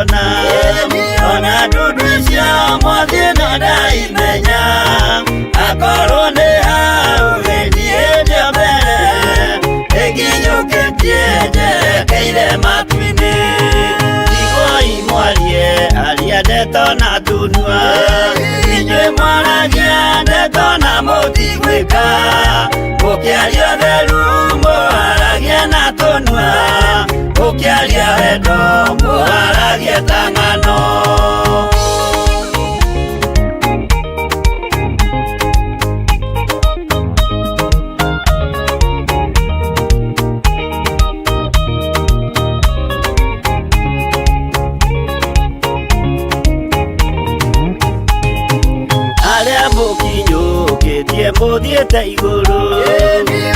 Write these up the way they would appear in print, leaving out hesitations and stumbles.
ndaciona ona ndundu icio mwathiĩ no ndaimenya akorwo nĩ hau gĩthiĩ ndĩ mbere ĩnginyũkĩtie njerekeire matu-inĩ tigoi mwarie aria ndeto na tunua inyuĩ mwaragia ndeto na mũtigwĩka mũkĩaria ũtheru mũharagia na tũnua mũkĩaria wendo mũharagia ta ng'ano. Arĩa mũkinyũkĩtie mũthiĩte igũrũ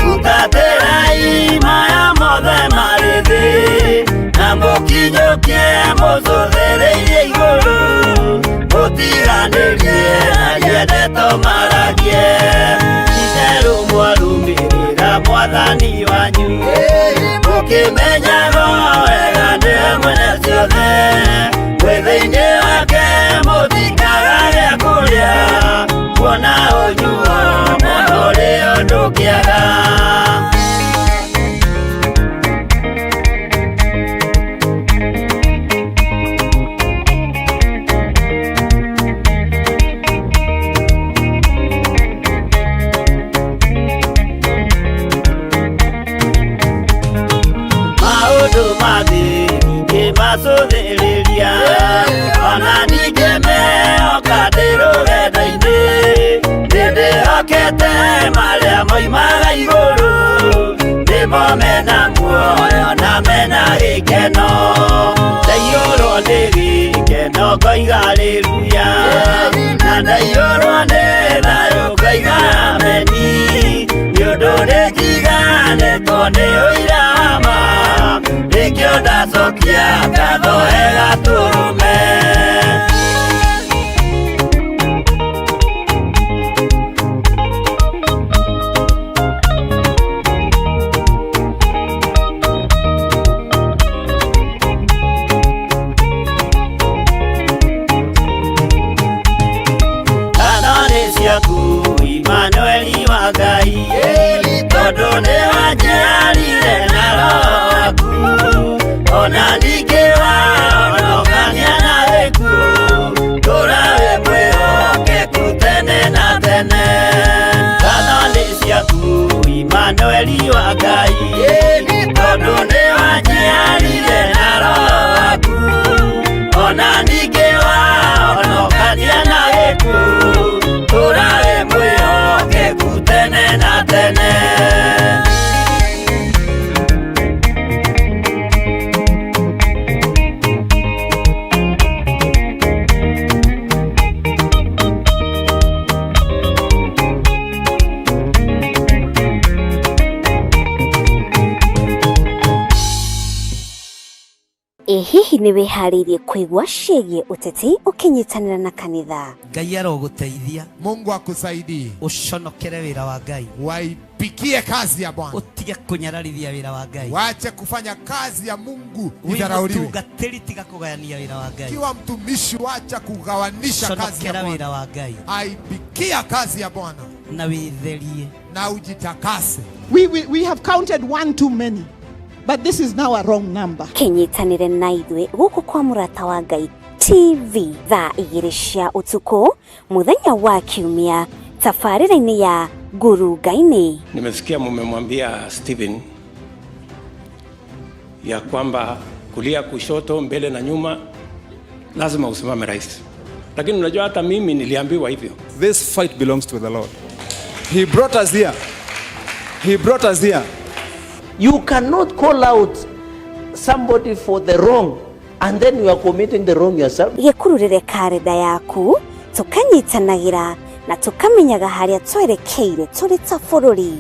hutatĩrai maya mothe marĩ thĩ na mũkinyũkie mũcũthĩrĩirie igũrũ mũtiganĩrie aria ndeto maragie itherũ mwarũmĩrĩra mwathani wanyu mũkĩmenyaga wega nĩwe mwene ciothe mwĩ thĩinĩ wake mũtikaga gĩa kũrĩa kuona ũnyuo na ũrĩo ndũkĩaga. Maũndũ ma thĩ ndingĩmacũthĩrĩria ona ndingĩmehoka ndĩ rũgendo-inĩ nĩndĩhokete marĩa moimaga igũrũ nĩmo mena muoyo na mena gĩkeno ndaiyũrwo nĩ gĩkeno ngoiga haleluya na ndaiyũrwo nĩ thayũ ngoiga ameni nĩ ũndũ nĩnjiganĩtwo nĩ ũira wa ma nĩkĩo ndacokia ngatho he Gatũrũme. Ngatho nĩ ciaku Imanueli wa Ngai tondũ nĩ wanjiarire na roho waku ona ningĩ wahonokania na gĩkuũ tũra wĩ mwĩhokeku tene na tene. Ngatho nĩ ciaku Imanueli wa Ngai tondũ nĩ wanjiarire na roho waku ona ningĩ wahonokania na gĩkuũ tũra wĩ mwĩhokeku tene na tene. Ĩ hihi nĩ wĩharĩirie kũigua ciĩgiĩ ũteti ũkĩnyitanĩra na kanitha? Ngai arogũteithia. Mungu akusaidie. Ũconokere wĩra wa Ngai. Waipikie kazi ya Bwana. Ũtige kũnyararithia wĩra wa Ngai. Wache kufanya kazi ya Mungu Wĩ idharauliwe. mũtungatĩri tiga kũgayania wĩra wa Ngai. Kiwa mtumishi, wacha kugawanisha kazi ya Conokera Bwana. wĩra wa Ngai. Aipikia kazi ya Bwana Na wĩtherie. na ujitakase. We have counted one too many, but this is now a wrong number. Kĩnyitanĩre na ithuĩ gũkũ kwa Mũrata wa Ngai TV thaa 2 cia ũtukũ mũthenya wa Kiumia tabarĩra-inĩ ya Ngurunga-inĩ. Nimesikia mumemwambia Stephen ya kwamba kulia, kushoto, mbele na nyuma lazima usimame rais. Lakini unajua hata mimi niliambiwa hivyo. This fight belongs to the Lord. He brought us here. He brought us here. You cannot call out somebody for the wrong and then you are committing the wrong yourself. Gĩkururĩre karenda yaku tũkanyitanagĩra na tũkamenyaga harĩa twerekeire tũrĩ ta bũrũri.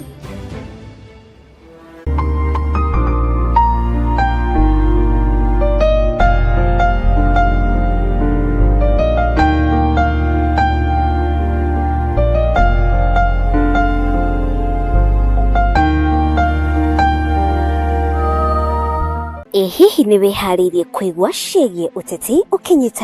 Ĩ Ĩ hihi nĩ wĩharĩirie kũigua ciĩgiĩ ũteti ũkĩnyita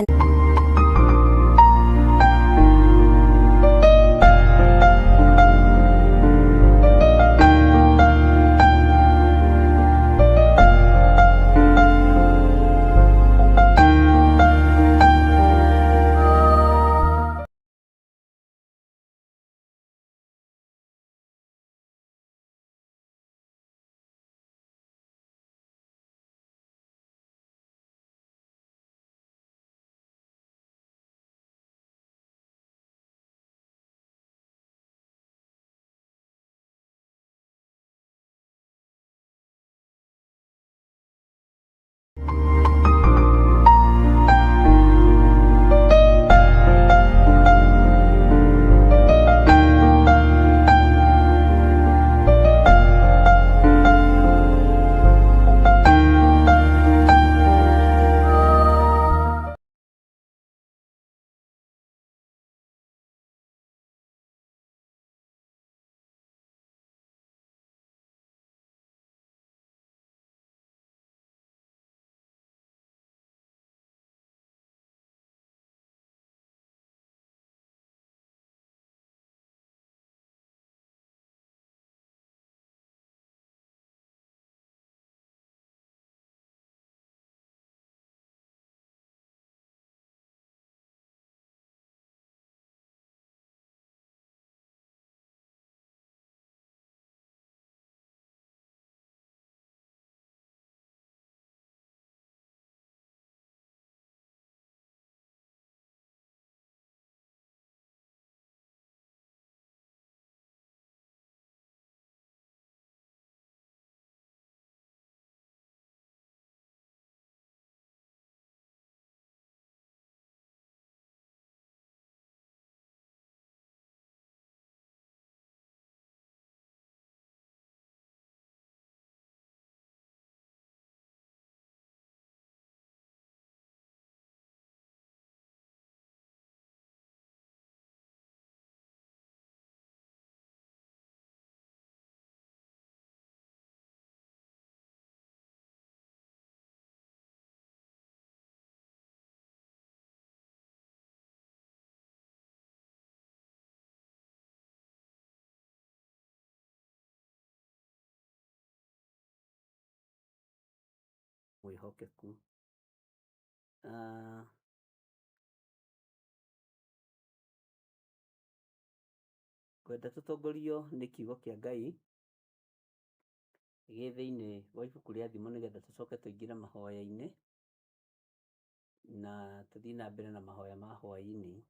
Mwĩhokeku. Ngwenda tũtongorio nĩ kiugo kĩa Ngai gĩ thĩinĩ wa ibuku rĩa Thimo nĩgetha tũcoke tũingĩre mahoya-inĩ na tũthiĩ na mbere na mahoya ma hwaĩ-inĩ.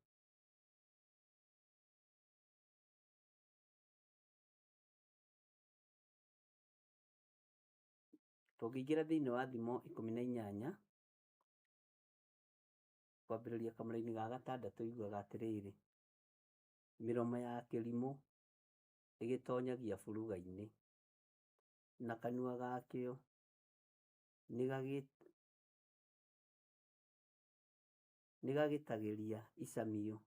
Tũngĩingĩra thĩinĩ wa Thimo 18 kwambĩrĩria kamũraini ga gatandatũ yugaga atĩrĩrĩ, mĩromo ya kĩrimũ ĩgĩtonyagia buruga-inĩ, na kanua gakĩo nĩgagĩtagĩria icamio,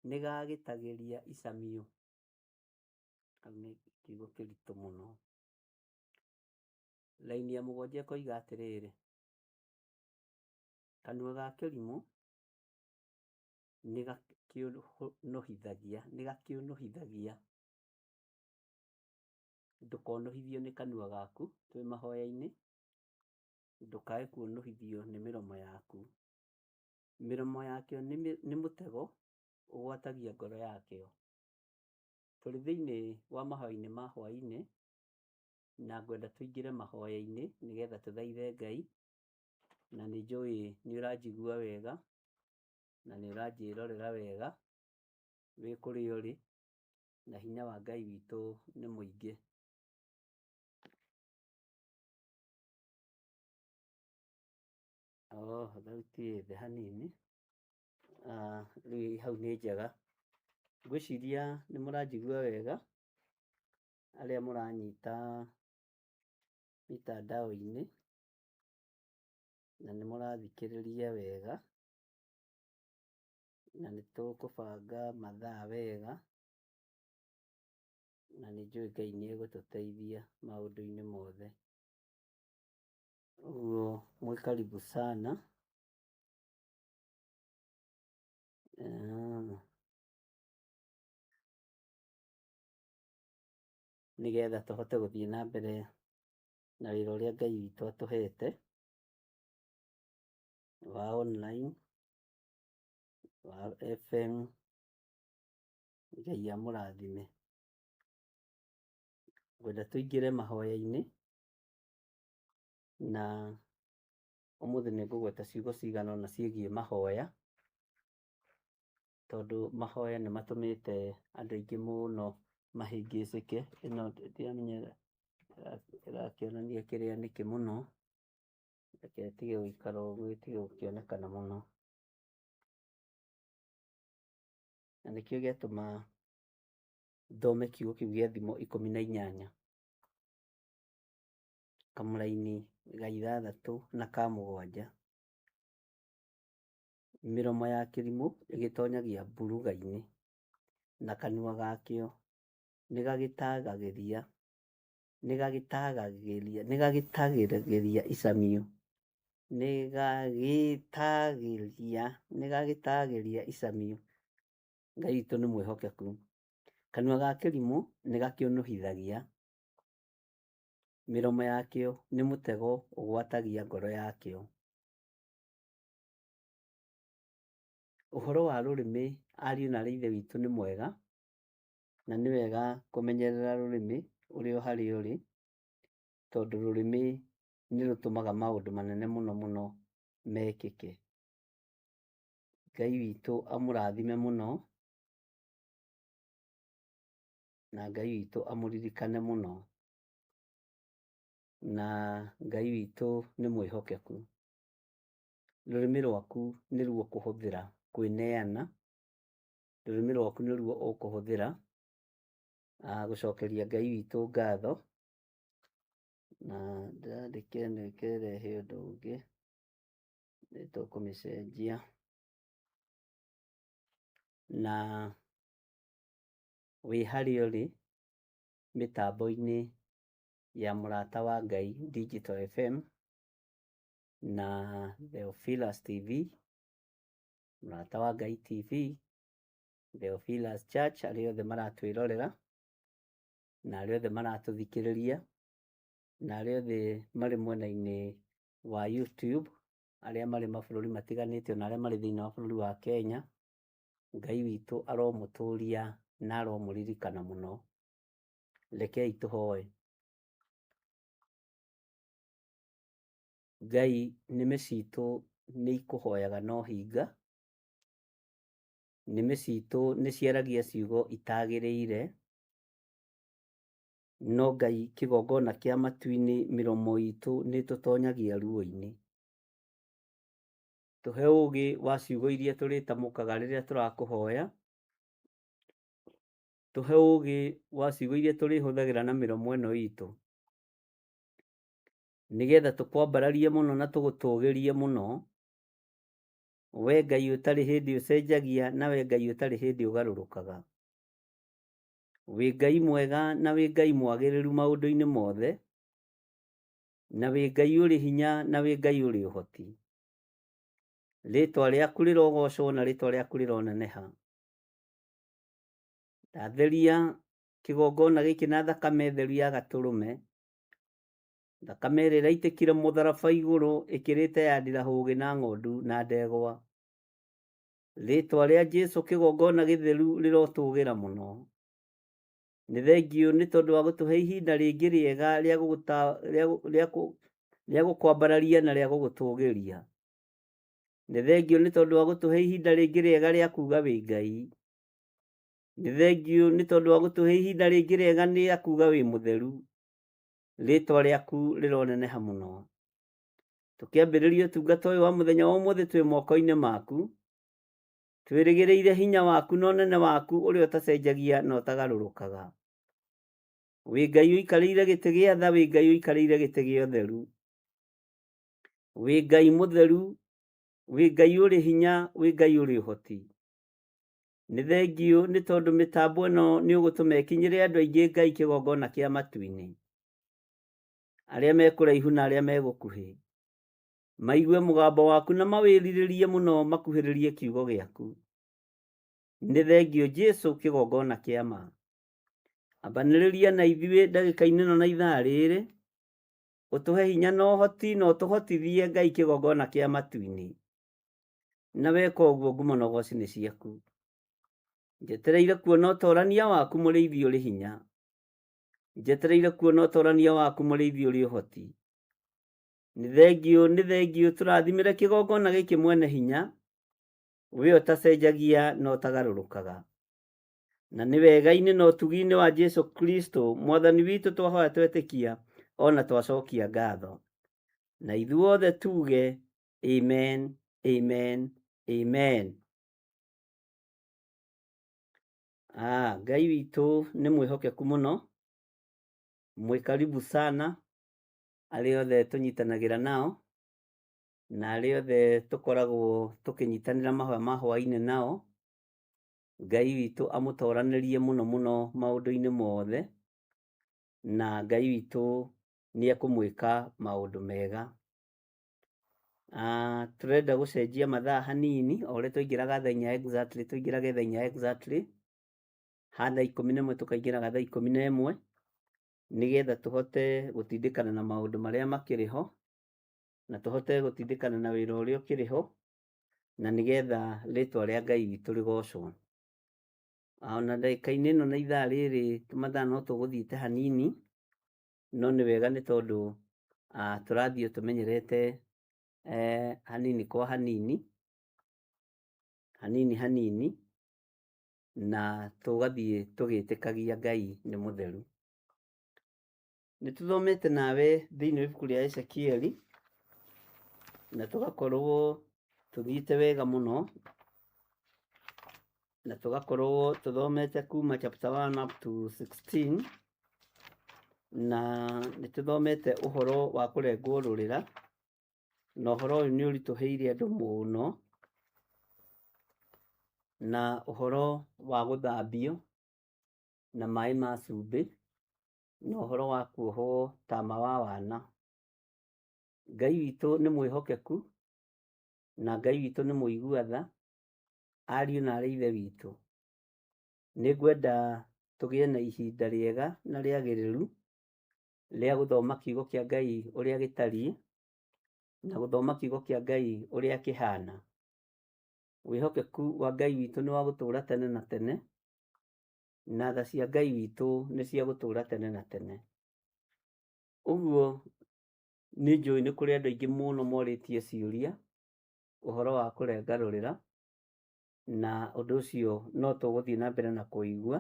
nĩgagĩtagĩria icamio. Hau nĩ kiugo kĩritũ mũno. Raini ya mũgwanja ĩkoiga atĩrĩrĩ, kanua ga kĩrimũ nĩgakĩũnũhithagia, nĩgakĩũnũhithagia. Ndũkonũhithio nĩ kanua gaku twĩ mahoya-inĩ, ndũkae kuonũhithio nĩ mĩromo yaku. Mĩromo yakĩo nĩ mũtego ũgwatagia ngoro yakĩo. Tũrĩ thĩinĩ wa mahoya-inĩ ma hwaĩ-inĩ, na ngwenda tũingĩre mahoya-inĩ nĩgetha tũthaithe Ngai, na nĩ njũĩ nĩ ũranjigua wega, na nĩ ũranjĩrorera wega wĩ kũrĩa ũrĩ, na hinya wa Ngai witũ nĩ mũingĩ. Oh, thauti ĩ thĩ hanini, rĩu hau nĩ njega. Ngwĩciria nĩ mũranjigua wega, arĩa mũranyita mitandao-inĩ, na nĩ mũrathikĩrĩria wega, na nĩ tũkũbanga mathaa wega. Na nĩ njũĩ Ngai nĩ egũtũteithia maũndũ-inĩ mothe. Ũguo mwĩ karibu sana. Ah. Nĩgetha tũhote gũthiĩ na mbere na wĩra ũrĩa Ngai witũ atũhete wa online, wa FM. Ngai amũrathime. Ngwenda tũingĩre mahoya-inĩ na ũmũthĩ nĩ ngũgweta ciugo cigana ũna ciĩgiĩ mahoya, tondũ mahoya nĩ matũmĩte andũ aingĩ mũno mahĩngĩcĩke. Ĩno ndiramenya ĩrakĩonania kĩrĩa nĩkĩ mũno, reke ĩtige gũikara ũguo ĩtige gũkĩonekana mũno. Na nĩkĩo gĩatũma thome kiugo kĩu gĩa Thimo 18 kamũraini ga 6 na ka 7. Mĩromo ya kĩrimũ ĩgĩtonyagia mburuga-inĩ, na kanua gakĩo nĩgagĩtagagĩria nĩgagĩtagagĩria nĩgagĩtagĩria icamio nĩgagĩtagĩria nĩgagĩtagĩria icamio. Ngai witũ nĩ mwĩhokeku. Kanua ga kĩrimũ nĩgakĩũnũhithagia, mĩromo yakĩo nĩ mũtego ũgwatagia ngoro yakĩo. Ũhoro wa rũrĩmĩ ariũ na aarĩ a Ithe witũ nĩ mwega, na nĩ wega kũmenyerera rũrĩmĩ ũrĩ o harĩa ũrĩ, tondũ rũrĩmĩ nĩ rũtũmaga maũndũ manene mũno mũno mekĩke. Ngai witũ amũrathime mũno, na Ngai witũ amũririkane mũno, na Ngai witũ nĩ mwĩhokeku. Rũrĩmĩ rwaku nĩruo ũkũhũthĩra kwĩneana, rũrĩmĩ rwaku nĩruo ũkũhũthĩra gũcokeria Ngai witũ ngatho, na ndĩrandĩka ĩno ĩkerehe ũndũ ũngĩ, nĩ tũkũmĩcenjia. Na wĩ harĩa ũrĩ mĩtambo-inĩ ya Mũrata wa Ngai Digital FM na Theophilus TV, Mũrata wa Ngai TV, Theophilus Church, arĩa othe maratwĩrorera na arĩa othe maratũthikĩrĩria na arĩa othe marĩ mwena-inĩ wa YouTube, arĩa marĩ mabũrũri matiganĩte ona arĩa marĩ thĩinĩ wa bũrũri wa Kenya, Ngai witũ aromũtũria na aromũririkana mũno. Rekei tũhoe. Ngai, nĩmĩ citũ nĩ ikũhoyaga no hinga, nĩmĩ citũ nĩ ciaragia ciugo itagĩrĩire, no Ngai kĩgongona kĩa matu-inĩ mĩromo itũ nĩ tũtonyagia ruo-inĩ. Tũhe ũgĩ wa ciugo iria tũrĩtamũkaga rĩrĩa tũrakũhoya, tũhe ũgĩ wa ciugo iria tũrĩhũthagĩra na mĩromo ĩno itũ, nĩgetha tũkwambararie mũno na tũgũtũgĩrie mũno, we Ngai ũtarĩ hĩndĩ ũcenjagia na we Ngai ũtarĩ hĩndĩ ũgarũrũkaga. Wĩ Ngai mwega na wĩ Ngai mwagĩrĩru maũndũ-inĩ mothe, na wĩ Ngai ũrĩ hinya na wĩ Ngai ũrĩ ũhoti. Rĩtwa rĩaku rĩrogocwo na rĩtwa rĩaku rĩroneneha. Ndatheria kĩgongona gĩkĩ na thakame theru ya gatũrũme, thakame ĩrĩa ĩraitĩkire mũtharaba igũrũ ĩkĩrĩte ya ndirahũgĩ na ng'ondu na ndegwa. Rĩtwa rĩa Jesũ kĩgongona gĩtheru rĩrotũgĩra mũno. Nĩ thengiũ nĩ tondũ wa gũtũhe ihinda rĩngĩ rĩega rĩa gũkwambararia na rĩa gũgũtũgĩria. Nĩ thengiũ nĩ tondũ wa gũtũhe ihinda rĩngĩ rĩega rĩa kuga wĩ Ngai. Nĩ thengiũ nĩ tondũ wa gũtũhe ihinda rĩngĩ rĩega rĩa kuga wĩ mũtheru. Rĩtwa rĩaku rĩroneneha mũno. Tũkĩambĩrĩria ũtungata ũyũ wa mũthenya wa ũmũthĩ twĩ moko-inĩ maku, twĩrĩgĩrĩire hinya waku na ũnene waku ũrĩa ũtacenjagia na ũtagarũrũkaga. Wĩ Ngai ũikarĩire gĩtĩ gĩa tha, wĩ Ngai ũikarĩire gĩtĩ gĩa ũtheru. Wĩ Ngai mũtheru, wĩ Ngai ũrĩ hinya, wĩ Ngai ũrĩ ũhoti. Nĩ thengiũ nĩ tondũ mĩtambo ĩno nĩ ũgũtũma ĩkinyĩre andũ aingĩ Ngai kĩgongona kĩa matu-inĩ, arĩa me kũraihu na arĩa me gũkuhĩ, maigue mũgambo waku na mawĩrirĩrie mũno makuhĩrĩrie kiugo gĩaku. Nĩ thengiũ Jesu kĩgongona kĩa ma. Ambanĩrĩria na ithuĩ ndagĩka-inĩ ĩno na ithaa rĩrĩ, ũtũhe hinya na ũhoti na ũtũhotithie Ngai kĩgongona kĩa matu-inĩ. Na weka ũguo ngumo na ũgoci nĩ ciaku. Njetereire kuona ũtorania waku mũrĩithi ũrĩ hinya. Njetereire kuona ũtorania waku mũrĩithi ũrĩ ũhoti. Nĩ thengiũ, nĩ thengiũ tũrathimĩre kĩgongona gĩkĩ mwene hinya, we ũtacenjagia na ũtagarũrũkaga. Na nĩ wega-inĩ na ũtugi-inĩ wa Jesu Kristo mwathani witũ twahoya twetĩkia ona twacokia ngatho. Na ithuothe tuge amen, amen, amen. Ngai witũ nĩ mwĩhokeku mũno, mwĩ karibu sana arĩa othe tũnyitanagĩra nao na arĩa othe tũkoragwo tũkĩnyitanĩra mahoya ma hwaĩ-inĩ nao. Ngai witũ amũtoranĩrie mũno mũno maũndũ-inĩ mothe, na Ngai witũ nĩ ekũmwĩka maũndũ mega. Tũrenda gũcenjia mathaa hanini, o ũrĩa twaingĩraga thaa inya exactly, tũingĩrage thaa inya exactly, ha thaa 11 tũkaingĩraga thaa 11, nĩgetha tũhote gũtindĩkana na maũndũ marĩa makĩrĩ ho, na tũhote gũtindĩkana na wĩra ũrĩa ũkĩrĩ ho, na nĩgetha rĩtwa rĩa Ngai witũ rĩgocwo. Ona ndagĩka-inĩ ĩno na ithaa rĩrĩ mathaa no tũgũthiĩte hanini, no nĩ wega nĩ tondũ tũrathiĩ tũmenyerete hanini kwa hanini, hanini hanini, na tũgathiĩ tũgĩtĩkagia Ngai nĩ mũtheru. Nĩ tũthomete nawe thĩinĩ wa ibuku rĩa Ezekieli, na tũgakorwo tũthiĩte wega mũno, na tũgakorwo tũthomete kuma chapter 1 up to 16, na nĩ tũthomete ũhoro wa kũrengwo rũrĩra, na ũhoro ũyũ nĩ ũritũhĩire andũ mũno, na ũhoro wa gũthambio na maĩ ma cumbĩ, na ũhoro wa kuohwo tama wa wana. Ngai witũ nĩ mwĩhokeku, na Ngai witũ nĩ mũigua tha, ariũ na arĩ ithe witũ. Nĩ ngwenda tũgĩe na ihinda rĩega na rĩagĩrĩru rĩa gũthoma kiugo kĩa Ngai ũrĩa gĩtariĩ, na gũthoma kiugo kĩa Ngai ũrĩa kĩhana. Wĩhokeku wa Ngai witũ nĩ wa gũtũũra tene na tene, na tha cia Ngai witũ nĩ cia gũtũũra tene na tene. Ũguo nĩ njũĩ nĩ kũrĩ andũ aingĩ mũno morĩtie ciũria ũhoro wa kũrenga rũrĩra, na ũndũ ũcio no tũgũthiĩ na mbere na kũigua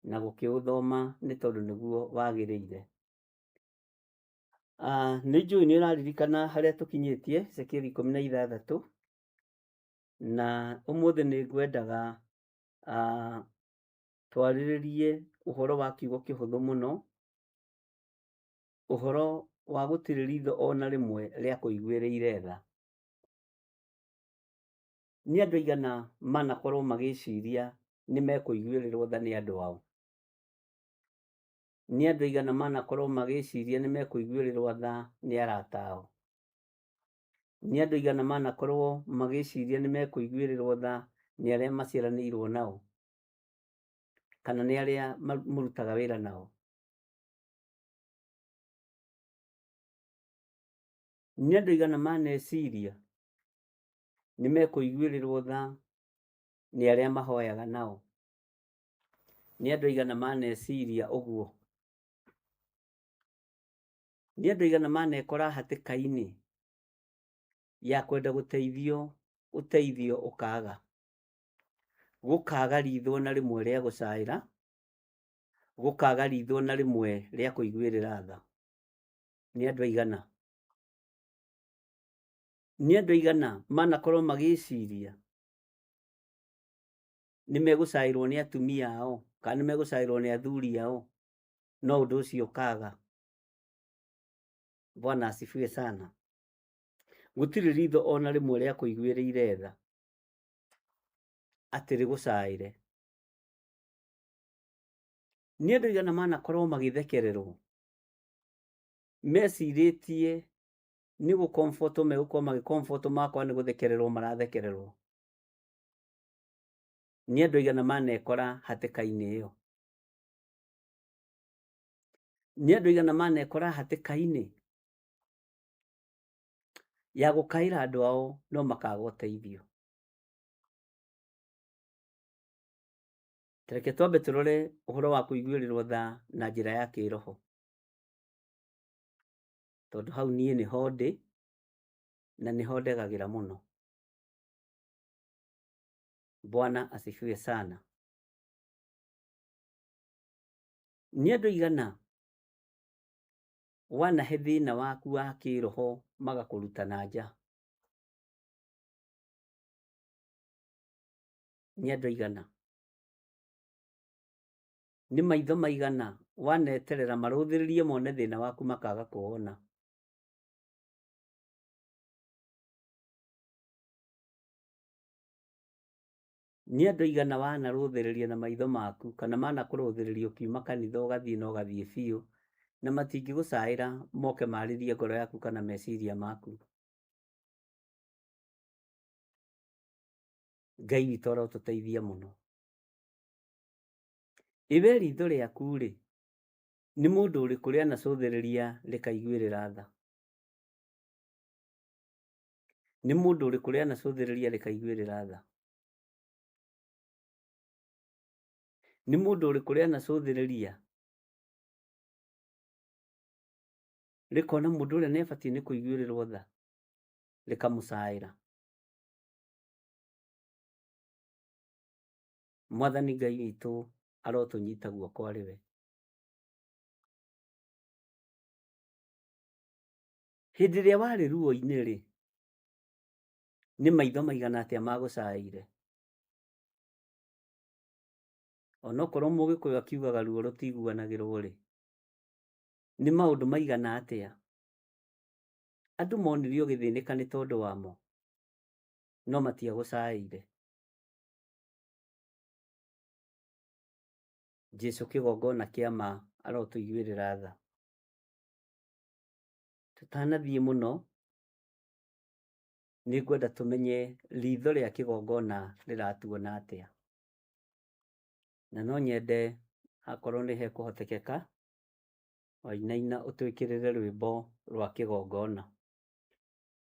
na gũkĩũthoma nĩ tondũ nĩguo wagĩrĩire. Nĩ njũĩ nĩ ũraririkana harĩa tũkinyĩtie Ezekieli 16, na ũmũthĩ nĩ ngwendaga twarĩrĩrie ũhoro wa kiugo kĩhũthũ mũno, ũhoro wa gũtirĩ ritho ona rĩmwe rĩa kũiguĩrĩire tha. Nĩ andũ aigana manakorwo magĩciria nĩ mekũiguĩrĩrwo tha nĩ andũ ao? Nĩ andũ aigana manakorwo magĩciria nĩ mekũiguĩrĩrwo tha nĩ arata ao? Nĩ andũ aigana manakorwo magĩciria nĩ mekũiguĩrĩrwo tha nĩ arĩa maciaranĩirwo nao, kana nĩ arĩa mũrutaga wĩra nao? Nĩ andũ aigana maneciria nĩ mekũiguĩrĩrwo tha nĩ arĩa mahoyaga nao? Nĩ andũ aigana maneciria ũguo? Nĩ andũ aigana manekora hatĩka-inĩ ya kwenda gũteithio, ũteithio ũkaga, gũkaga ritho na rĩmwe rĩa gũcaĩra, gũkaga ritho na rĩmwe rĩa kũiguĩrĩra tha? Nĩ andũ aigana? Nĩ andũ aigana manakorwo magĩciria nĩ megũcaĩrwo nĩ atumia ao, kana nĩ megũcaĩrwo nĩ athuri ao, no ũndũ ũcio ũkaga? Bwana asifiwe sana. Gũtirĩ ritho ona rĩmwe rĩa kũiguĩrĩire tha. Atĩ rĩgũcaĩre? Nĩ andũ aigana manakorwo magĩthekererwo mecirĩtie nĩ gũ-comfort megũkorwo magĩ-comfort, makwa nĩ gũthekererwo marathekererwo? Nĩ andũ aigana manekora hatĩka-inĩ ĩyo? Nĩ andũ aigana manekora hatĩka-inĩ ya gũkaĩra andũ ao no makaga ũteithio? Reke twambe tũrore ũhoro wa kũiguĩrĩrwo tha na njĩra ya kĩroho, tondũ hau niĩ nĩho ndĩ na nĩho ndegagĩra mũno. Bwana asifiwe sana. Nĩ andũ aigana wanahe thĩna waku wa kĩroho magakũruta na nja? Nĩ andũ aigana? Nĩ maitho maigana waneterera marũthĩrĩrie mone thĩna waku makaga kũwona? Nĩ andũ aigana wanarũthĩrĩria na maitho maku kana manakũrũthĩrĩria ũkiuma kanitha ũgathiĩ na ũgathiĩ biũ na matingĩgũcaĩra moke marĩrie ngoro yaku kana meciria maku? Ngai witũ arotũteithia mũno. Ĩ we ritho rĩaku rĩ, nĩ mũndũ ũrĩkũ rĩanacũthĩrĩria rĩkaiguĩrĩra tha? Nĩ mũndũ ũrĩkũ rĩanacũthĩrĩria rĩkaiguĩrĩra tha? Nĩ mũndũ ũrĩkũ rĩanacũthĩrĩria rĩkona mũndũ ũrĩa nĩabatiĩ nĩ kũiguĩrĩrwo tha, rĩkamũcaĩra? Mwathani Ngai witũ arotũnyita guoko arĩ we. Hĩndĩ ĩrĩa warĩ ruo-inĩ rĩ, nĩ maitho maigana atĩa magũcaĩire? Onokorwo Mũgĩkũyũ akiugaga ruo rũtiguanagĩrwo rĩ, nĩ maũndũ maigana atĩa andũ monire ũgĩthĩnĩka nĩ tondũ wamo no matiagũcaĩire? Jesu kĩgongona kĩa ma arotũiguĩrĩra tha. Tũtanathiĩ mũno, nĩ ngwenda tũmenye ritho rĩa kĩgongona rĩratuona atĩa. Na no nyende akorwo nĩ hekũhotekeka Wainaina ũtwĩkĩrĩre rwĩmbo rwa kĩgongona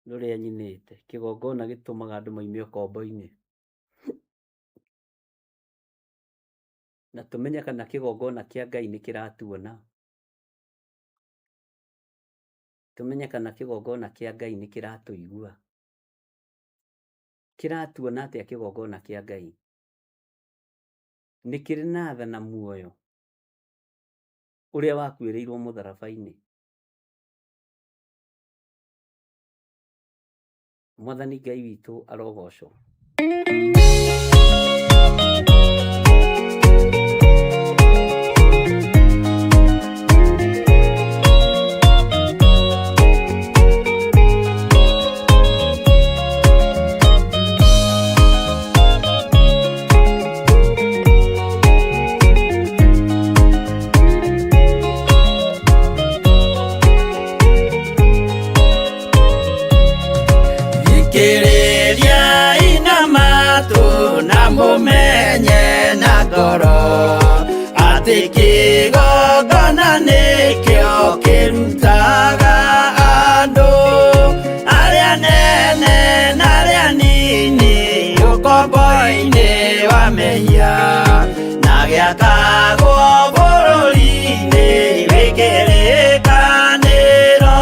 rũrĩa nyinĩte. Kĩgongona gĩtũmaga andũ moime ũkombo-inĩ. Na tũmenye kana kĩgongona kĩa Ngai nĩ kĩratuona. Tũmenye kana kĩgongona kĩa Ngai nĩ kĩratũigua. Kĩratuona atĩa kĩgongona kĩa Ngai? Nĩ kĩrĩ na tha na muoyo ũrĩa wakuĩrĩirwo mũtharaba-inĩ? Mwathani Ngai witũ arogocwo. Thikĩrĩria inamatu na mũmenye na ngoro atĩ kĩgongona nĩkĩo kĩrutaga andũ arĩa nene na arĩa nini ũkombo-inĩ wa mehia na gĩakagwo bũrũri-inĩ wĩ kĩrĩkanĩro.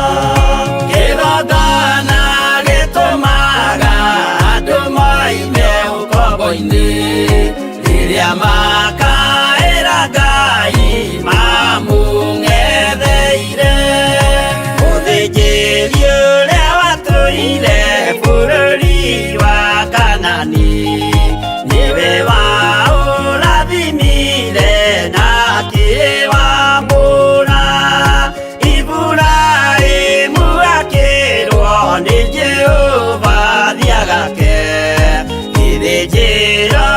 Kĩgongona gĩtũmaga andũ moime ũkombo-inĩ rĩrĩa makaĩra Ngai mamũng'etheire. Mũthĩnjĩri ũrĩa watũire bũrũri wa Kanani nĩwe waũrathimire na akĩwambũra. Iburahĩmu akĩrwo nĩ Jehova thiĩ agake gĩthĩnjĩro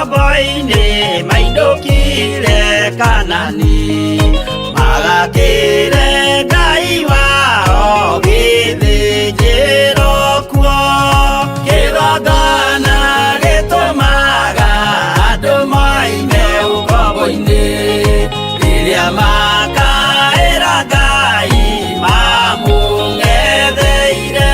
ũkombo-inĩ mainũkire Kanani magakĩre Ngai wao gĩthĩnjĩro kuo kĩgongona gĩtũmaga andũ moime ũkombo-inĩ rĩrĩa makaĩra Ngai mamũng'etheire.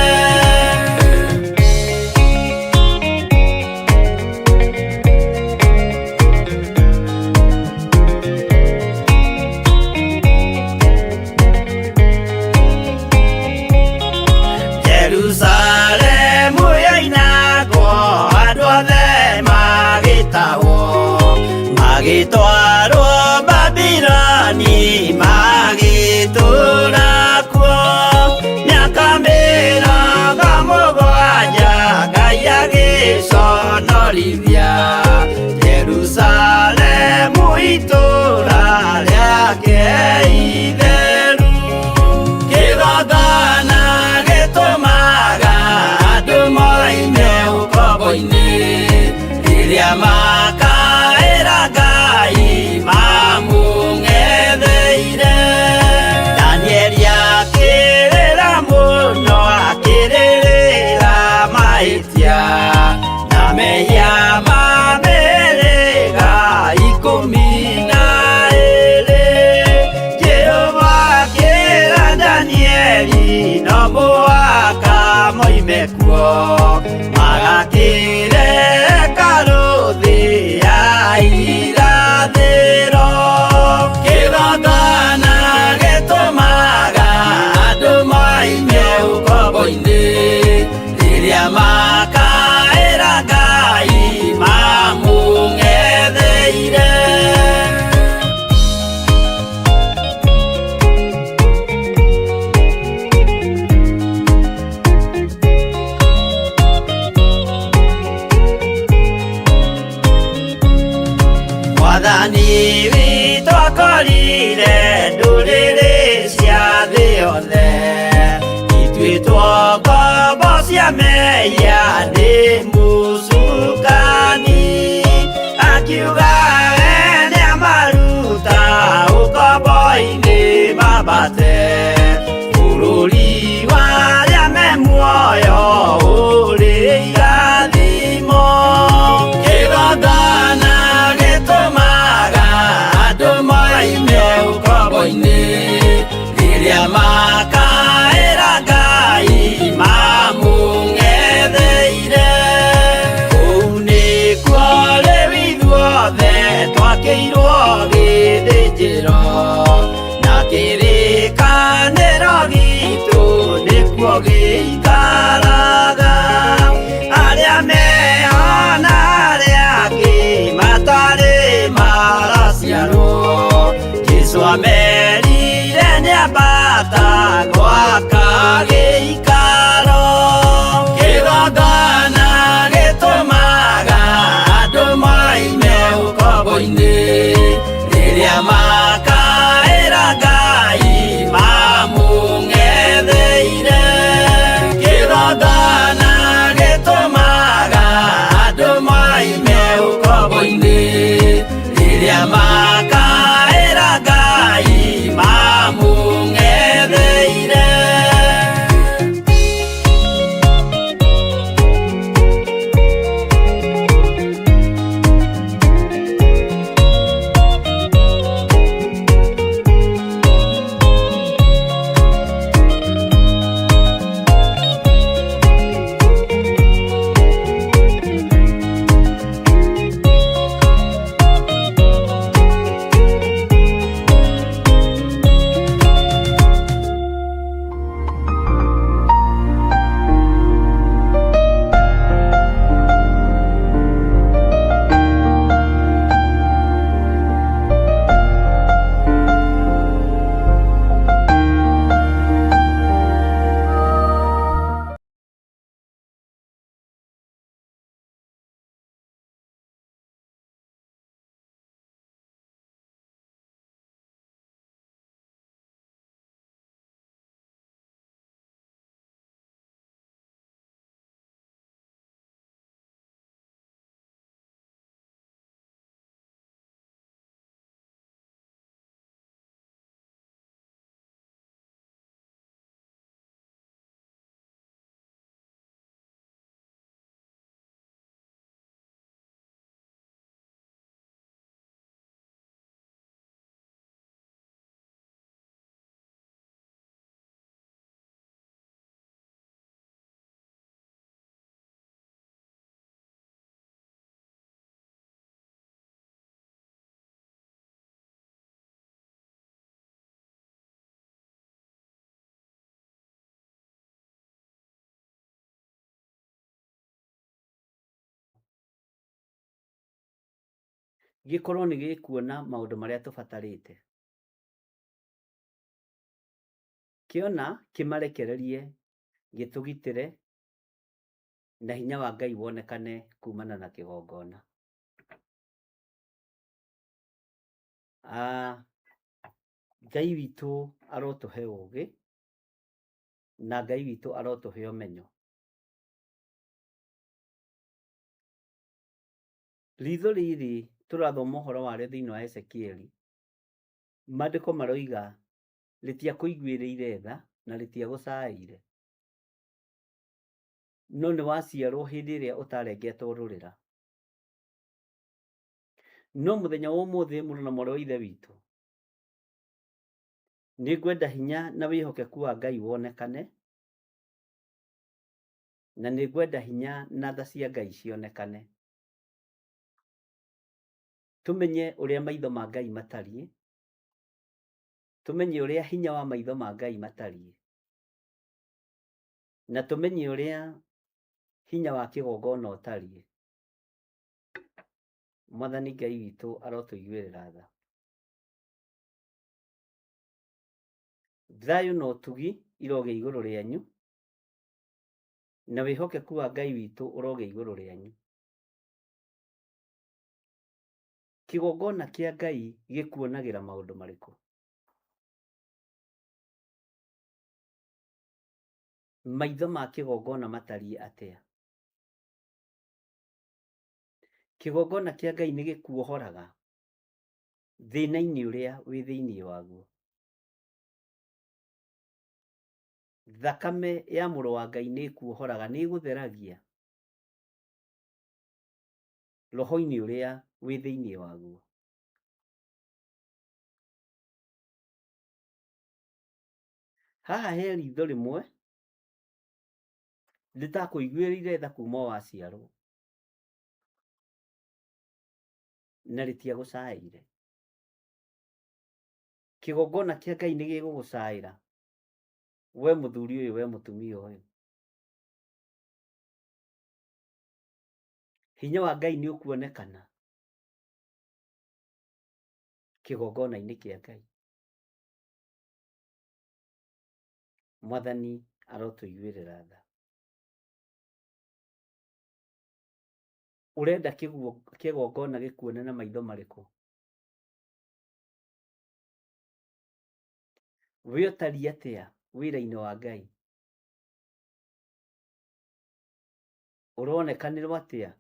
Jerusalemu yoinagwo andũ othe magĩtahwo magĩtwarwo Babiloni magĩtũũra kuo mĩaka 70 Ngai agĩconorithia Jerusalemu itũũra rĩake itheru kĩgongona gĩtũmaga andũ moime ũkombo-inĩ rĩrĩa makaĩra Ngai mamũng'etheire. Danieli akĩrĩra mũno akĩrĩrĩra mahĩtia na mehia ma mĩhĩrĩga 12. Jehova akĩra Danieli no mũhaka moime kuo magakĩre hekarũ thĩ ya irathĩro. Kĩgongona gĩtũmaga andũ moime ũkombo-inĩ rĩrĩa makaĩra Ngai mamũng'etheire. Mwathani witũ akorire ndũrĩrĩ cia thĩ yothe ituĩtwo ngombo cia mehia nĩ mũcukani akiuga we nĩamaruta ũkombo-inĩ mambate bũrũri wa arĩa me muoyo ũrĩ irathimo. Kĩgongona gĩtũmaga Gĩkorwo nĩ gĩkuona maũndũ marĩa tũbatarĩte. Kĩona kĩmarekererie gĩtũgitĩre na hinya wa Ngai wonekane kumana na kĩgongona. Ngai witũ arotũhe ũgĩ na Ngai witũ arotũhe ũmenyo. Ritho rĩrĩ tũrathoma ũhoro warĩo thĩinĩ wa Ezekieli, maandĩko maroiga rĩtiakũiguĩrĩire tha na rĩtiagũcaĩire, no nĩ waciarwo hĩndĩ ĩrĩa ũtarengetwo rũrĩra. No mũthenya wa ũmũthĩ mũrũ na mwarĩ wa Ithe witũ, nĩ ngwenda hinya na wĩhokeku wa Ngai wonekane, na nĩ ngwenda hinya na tha cia Ngai cionekane. Tũmenye ũrĩa maitho ma Ngai matariĩ, tũmenye ũrĩa hinya wa maitho ma Ngai matariĩ, na tũmenye ũrĩa hinya wa kĩgongona ũtariĩ. Mwathani Ngai witũ arotũiguĩrĩra tha. Thayũ na ũtugi irogĩa igũrũ rĩanyu, na wĩhokeku wa Ngai witũ ũrogĩa igũrũ rĩanyu. Kĩgongona kĩa Ngai gĩkuonagĩra maũndũ marĩkũ? Maitho ma kĩgongona matariĩ atĩa? Kĩgongona kĩa Ngai nĩ gĩkuohoraga thĩna-inĩ ũrĩa wĩ thĩinĩ waguo. Thakame ya mũrũ wa Ngai nĩ ĩkuohoraga, nĩ ĩgũtheragia roho-inĩ ũrĩa wĩ thĩinĩ waguo. Haha he ritho rĩmwe rĩtakũiguĩrĩire tha kuma waciarwo na rĩtiagũcaĩire. Kĩgongona kĩa Ngai nĩ gĩgũgũcaĩra we mũthuri ũyũ, we mũtumia ũyũ. Hinya wa Ngai nĩ ũkuonekana kĩgongona-inĩ kĩa Ngai. Mwathani arotũiguĩrĩra tha. Ũrenda kĩgongona gĩkuone na maitho marĩkũ? We ũtariĩ atĩa wĩra-inĩ wa Ngai? Ũronekanĩrwo atĩa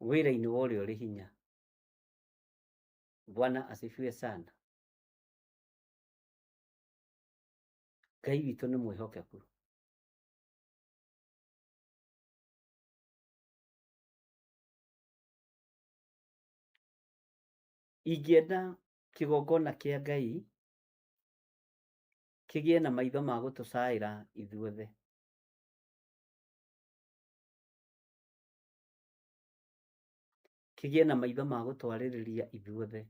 wĩra-inĩ wa ũrĩa ũrĩ hinya? Bwana asifiwe sana. Ngai witũ nĩ mwĩhokeku. Ingĩenda kĩgongona kĩa Ngai kĩgĩe na maitho ma gũtũcaĩra ithuothe. Kĩgĩe na maitho ma gũtwarĩrĩria ithuothe.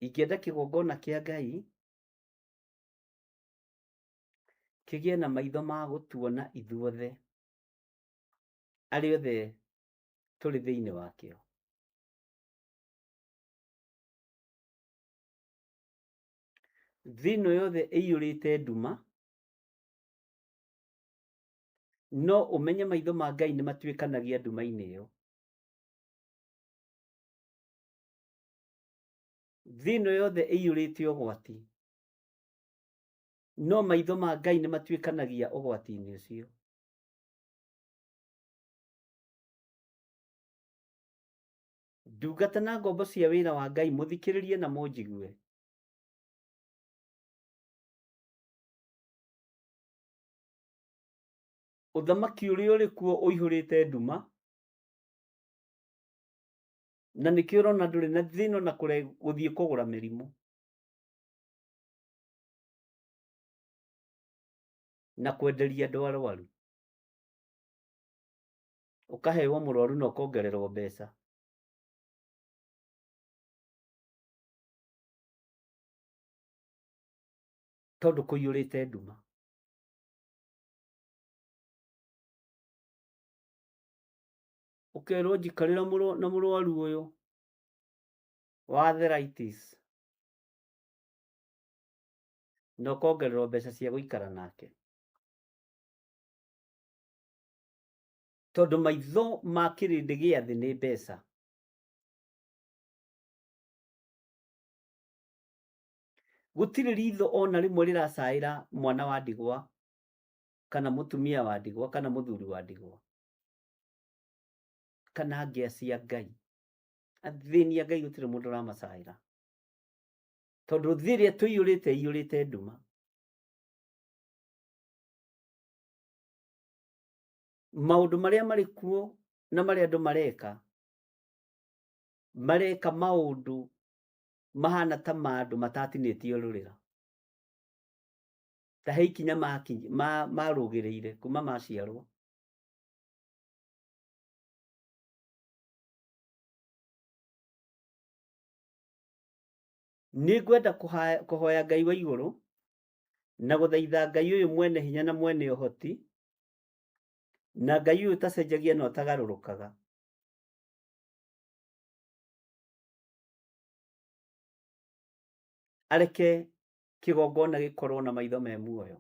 Ingĩenda kĩgongona kĩa Ngai kĩgĩe na maitho ma gũtuona ithuothe arĩa othe tũrĩ thĩinĩ wakĩo. Thĩ ĩno yothe ĩiyũrĩte nduma, no ũmenye maitho ma Ngai nĩ matuĩkanagia nduma-inĩ ĩyo. Thĩ ĩno yothe ĩiyũrĩte ũgwati, no maitho ma Ngai nĩ matuĩkanagia ũgwati-inĩ ũcio. Ndungata na ngombo cia wĩra wa Ngai mũthikĩrĩrie na mũnjigue. Ũthamaki ũrĩa ũrĩ kuo ũihũrĩte nduma, na nĩkĩo ũrona ndũrĩ na thĩna ona gũthiĩ kũgũra mĩrimũ na kwenderia andũ arwaru. Ũkaheo mũrwaru na ũkongererwo mbeca. Tondũ kũiyũrĩte nduma. Ũkerwo njikarĩra na mũrwaru ũyũ wa arthritis na ũkongererwo mbeca cia gũikara nake. Tondũ maitho ma kĩrĩndĩ gĩa thĩ nĩ mbeca. Gũtirĩ ritho ona rĩmwe rĩracaĩra mwana wa ndigwa kana mũtumia wa ndigwa kana mũthuri wa ndigwa kana ngĩa cia Ngai. Athĩni a Ngai gũtirĩ mũndũ ũramacaĩra. Tondũ thĩ ĩrĩa tũiyũrĩte iyũrĩte nduma. Maũndũ marĩa marĩ kuo na marĩa andũ mareka, mareka maũndũ mahana ta ma andũ matatinĩtio rũrĩra. Ta he ikinya marũgĩrĩire kuma maciarwo. Nĩngwenda kũhoya Ngai wa igũrũ na gũthaitha Ngai ũyũ mwene hinya na mwene ũhoti na Ngai ũyũ ũtacenjagia na ũtagarũrũkaga. Areke kĩgongona gĩkorwo na maitho me muoyo.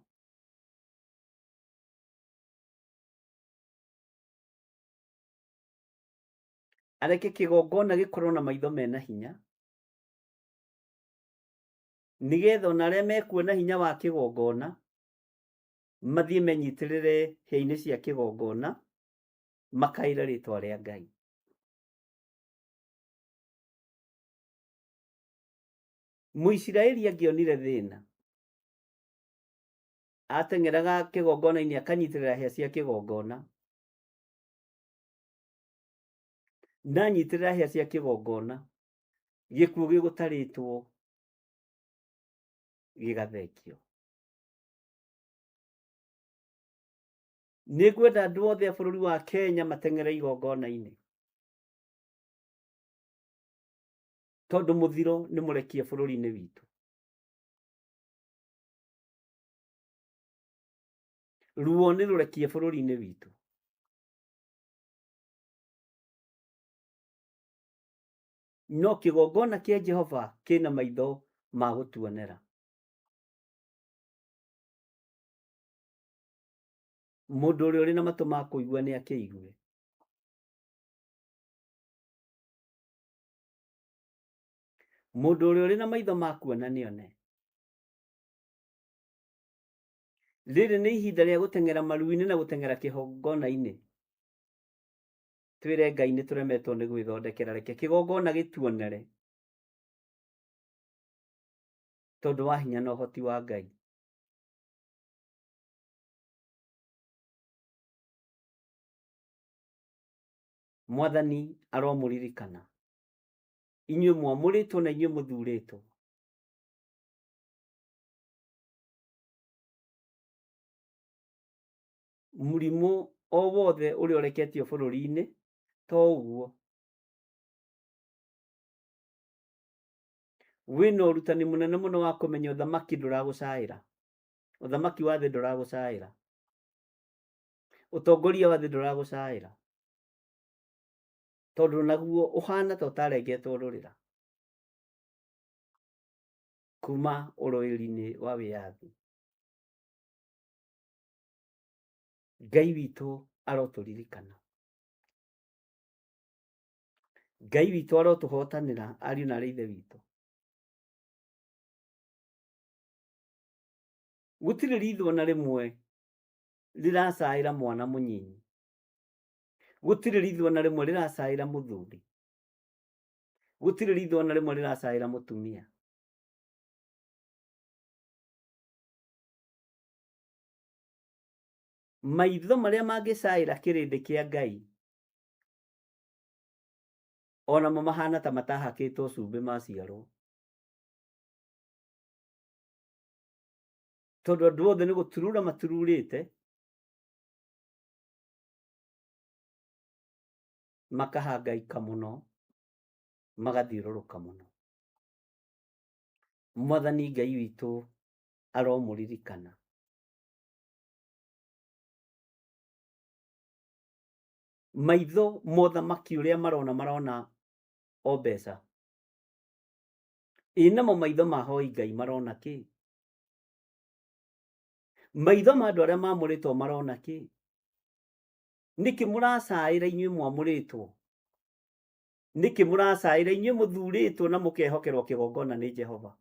Areke kĩgongona gĩkorwo na maitho mena hinya nĩgetha ona arĩa mekuona hinya wa kĩgongona mathiĩ menyitĩrĩre hĩa-inĩ cia kĩgongona makaĩre rĩtwa rĩa Ngai. Mũisiraeli angĩonire thĩna ateng'eraga kĩgongona-inĩ akanyitĩrĩra hĩa cia kĩgongona na anyitĩrĩra hĩa cia kĩgongona gĩkuũ gĩgũtarĩtwo gĩgathekio. Nĩngwenda andũ othe a bũrũri wa Kenya mateng'ere igongona-inĩ tondũ mũthiro nĩ mũrekie bũrũri-inĩ witũ. Ruo nĩ rũrekie bũrũri-inĩ witũ. No kĩgongona kĩa Jehova kĩna maitho ma gũtuonera. Mũndũ ũrĩa ũrĩ na matũ ma kũigua nĩ akĩigue. Mũndũ ũrĩa ũrĩ na maitho ma kuona nĩone. Rĩrĩ nĩ ihinda rĩa gũteng'era maru-inĩ na gũteng'era kĩgongona-inĩ. Twĩre Ngai nĩ tũremetwo nĩ gwĩthondekera, reke kĩgongona gĩtuonere tondũ wa hinya na ũhoti wa Ngai. Mwathani aromũririkana inyuĩ mwamũrĩtwo na inyuĩ mũthurĩtwo. Mũrimũ o wothe ũrĩa ũreketio bũrũri-inĩ to ũguo wĩna ũrutani mũnene mũno wa kũmenya ũthamaki ndũragũcaĩra, ũthamaki wa thĩ ndũragũcaĩra, ũtongoria wa thĩ ndũragũcaĩra, tondũ naguo ũhana ta ũtarengetwo rũrĩra kuma ũrũĩri-inĩ wa wĩyathi. Ngai witũ arotũririkana, Ngai witũ arotũhotanĩra ariũ na arĩ ithe witũ. Gũtirĩ ritho na rĩmwe rĩracaĩra mwana mũnyinyi, gũtirĩ ritho na rĩmwe rĩracaĩra mũthuri, gũtirĩ ritho na rĩmwe rĩracaĩra mũtumia. Maitho marĩa mangĩcaĩra kĩrĩndĩ kĩa Ngai onamo mahana ta matahakĩtwo cumbĩ maciarwo, tondũ andũ othe nĩ gũturura matururĩte makahangaika mũno magathiũrũrũka mũno. Mwathani Ngai witũ aromũririkana. Maitho mothamaki ũrĩa marona marona o mbeca. Ĩ namo maitho ma hoi Ngai marona kĩ? Maitho ma andũ arĩa mamũrĩtwo marona kĩ? Nĩkĩ mũracaĩra inyuĩ mwamũrĩtwo? Nĩkĩ mũracaĩra inyuĩ mũthurĩtwo na mũkehokerwo kĩgongona nĩ Jehova?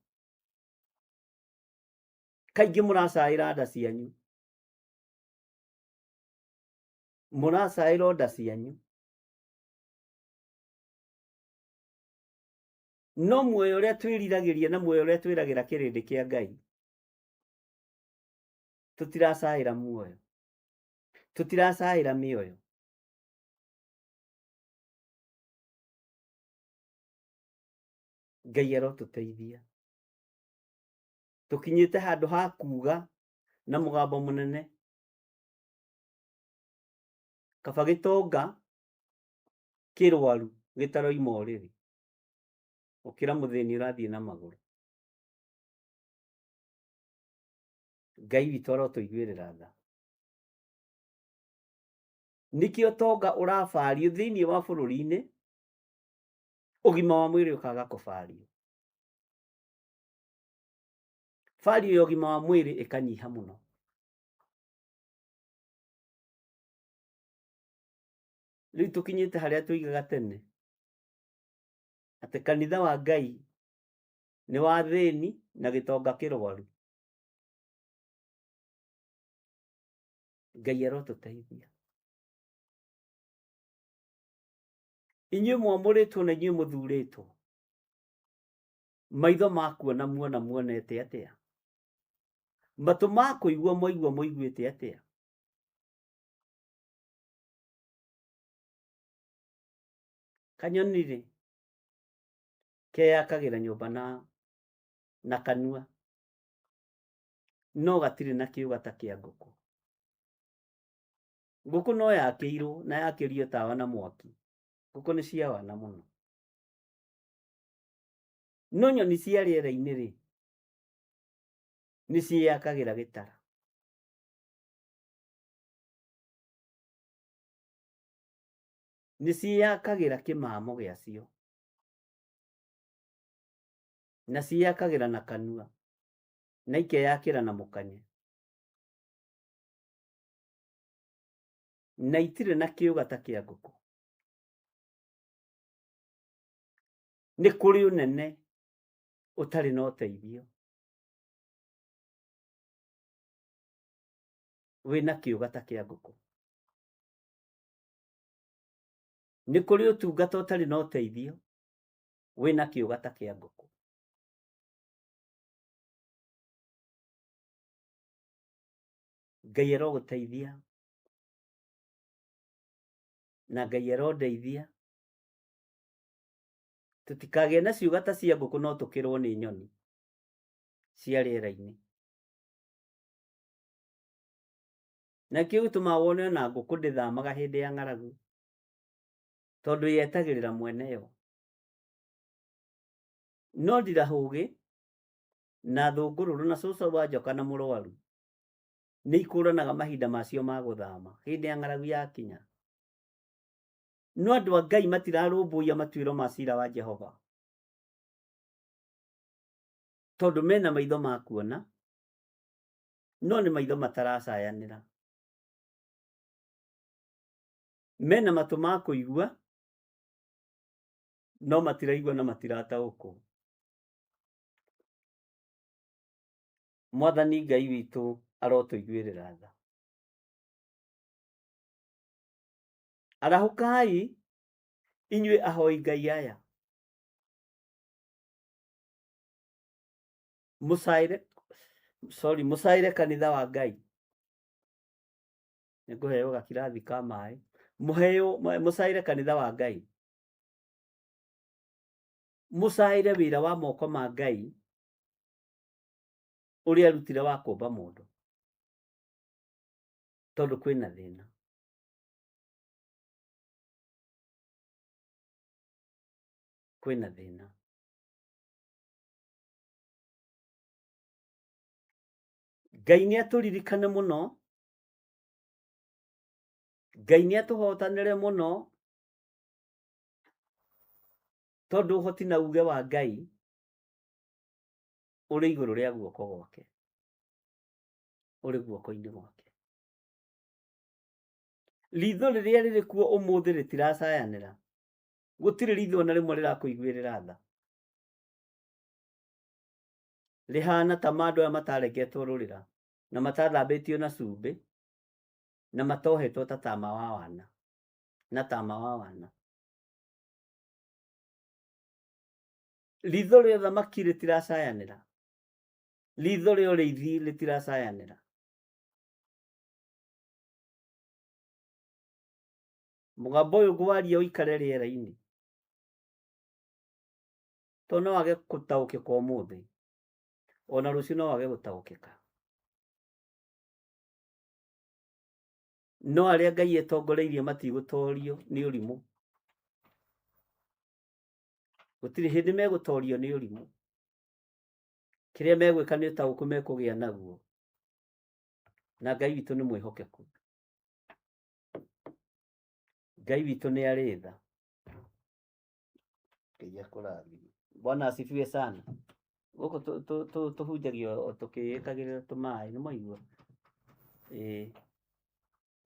Kaingĩ mũracaĩra nda cianyu. Mũracaĩra nda cianyu. No muoyo ũrĩa twĩriragĩria na muoyo ũrĩa twĩragĩra kĩrĩndĩ kĩa Ngai, tũtiracaĩra muoyo, tũtiracaĩra mĩoyo. Ngai arotũteithia. Tũkinyĩte handũ ha kuga na mũgambo mũnene, kaba gĩtonga kĩrwaru gĩtaroima ũrĩrĩ gũkĩra mũthĩni ũrathiĩ na magũrũ. Ngai witũ arotũiguĩrĩra tha. Nĩkĩo tonga ũrabario thĩinĩ wa bũrũri-inĩ, ũgima wa mwĩrĩ ũkaga kũbario. Bario ya ũgima wa mwĩrĩ ĩkanyiha mũno. Rĩu tũkinyĩte harĩa tũigaga tene atĩ kanitha wa Ngai nĩ wa thĩni na gĩtonga kĩrwaru. Ngai arotũteithia. Inyuĩ mwamũrĩtwo na inyuĩ mũthurĩtwo, maitho ma kuona muona muonete atĩa? Matũ ma kũigua mwaigua mũiguĩte atĩa? Kanyoni rĩ, keyakagĩra nyũmba na kanua, no gatirĩ na kĩũga ta kĩa ngũkũ. Ngũkũ no yakĩirwo na yakĩrio tawa na mwaki. Ngũkũ nĩ cia wana mũno. No nyoni cia rĩera-inĩ rĩ, nĩ ciĩyakagĩra gĩtara. Nĩ ciĩyakagĩra kĩmamo gĩacio. Na ciĩyakagĩra na kanua. Na ikeyakĩra na mũkanye. Na itirĩ na kĩũga ta kĩa ngũkũ. Nĩ kũrĩ ũnene ũtarĩ na ũteithio. Wĩna kĩũga ta kĩa ngũkũ. Nĩ kũrĩ ũtungata ũtarĩ na ũteithio wĩna kĩũga ta kĩa ngũkũ. Ngai arogũteithia na Ngai arondeithia. Tũtikagĩe na ciũga ta cia ngũkũ no tũkĩrwo nĩ nyoni cia rĩera-inĩ. Na kĩu gĩtũmaga wone ona ngũkũ ndĩthamaga hĩndĩ ya ng'aragu, tondũ yetagĩrĩra mwene yo. No ndirahũgĩ na thũngũrũrũ na cũcũ wa njoka na mũrwaru nĩ ikũranaga mahinda macio ma gũthama hĩndĩ ya ng'aragu yakinya. No andũ a Ngai matirarũmbũiya matuĩro ma cira wa Jehova, tondũ mena maitho ma kuona no nĩ maitho mataracayanĩra, mena matũ ma kũigua no matiraigua na matirataũkwo. Mwathani Ngai witũ arotũiguĩrĩra tha. Arahũkai inyuĩ ahoi Ngai aya, mũcaĩre, sorry, mũcaĩre kanitha wa Ngai. Nĩngũheo gakirathi ka maĩ. Mũheo, mũcaĩre kanitha wa Ngai. Mũcaĩre wĩra wa moko ma Ngai ũrĩa arutire wa kũmba mũndũ, tondũ kwĩna thĩna. Kwĩna thĩna. Ngai nĩ atũririkane mũno Ngai nĩ atũhotanĩre mũno tondũ ũhoti na uge wa Ngai ũrĩ igũrũ rĩa guoko gwake, ũrĩ guoko-inĩ gwake. Ritho rĩrĩa rĩrĩ kuo ũmũthĩ rĩtiracayanĩra, gũtirĩ ritho ona rĩmwe rĩrakũiguĩrĩra tha, rĩhana ta ma andũ aya matarengetwo rũrĩra na matathambĩtio na cumbĩ na matohetwo ta tama wa wana na tama wa wana. Ritho rĩa thamaki rĩtiracayanĩra, ritho rĩa ũrĩithi rĩtiracayanĩra. Mũgambo ũyũ ngwaria ũikare rĩera-inĩ, tondũ no wage gũtaũkĩka ũmũthĩ, ona rũciũ no wage gũtaũkĩka. No arĩa Ngai etongoreirie matigũtorio nĩ ũrimũ, gũtirĩ hĩndĩ megũtorio nĩ ũrimũ. Kĩrĩa megwĩka nĩ ũtaũku mekũgĩa naguo, na Ngai witũ nĩ mwĩhokeku, Ngai witũ nĩ arĩ tha. Ngai akũrathime. Bwana asifiwe sana. Gũkũ tũhunjagia o tũkĩĩkagĩrĩra tũmaĩ, nĩ mwaigua? Ĩĩ.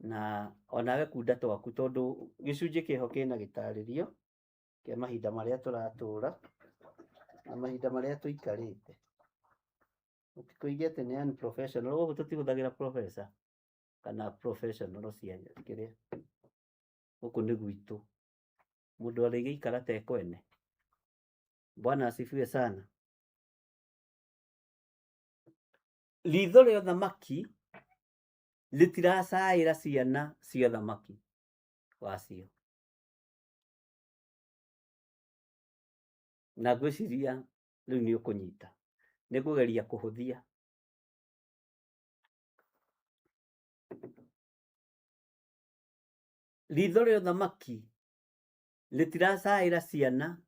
Na onawe kunda twaku tondũ gĩcunjĩ kĩho kĩna gĩtarĩrio kĩa mahinda marĩa tũratũra na mahinda marĩa tũikarĩte. Mũtikoige atĩ nĩ unprofessional, gũkũ tũtihũthagĩra professor kana professional cia kĩrĩa. Gũkũ nĩ gwitũ, mũndũ arĩgĩikara ta ekwene. Bwana asifiwe sana. Ritho rĩa thamaki rĩtiracaĩra ciana cia thamaki wacio, na ngwĩciria rĩu nĩ ũkũnyita, nĩ ngũgeria kũhũthia. Ritho rĩa thamaki rĩtiracaĩra ciana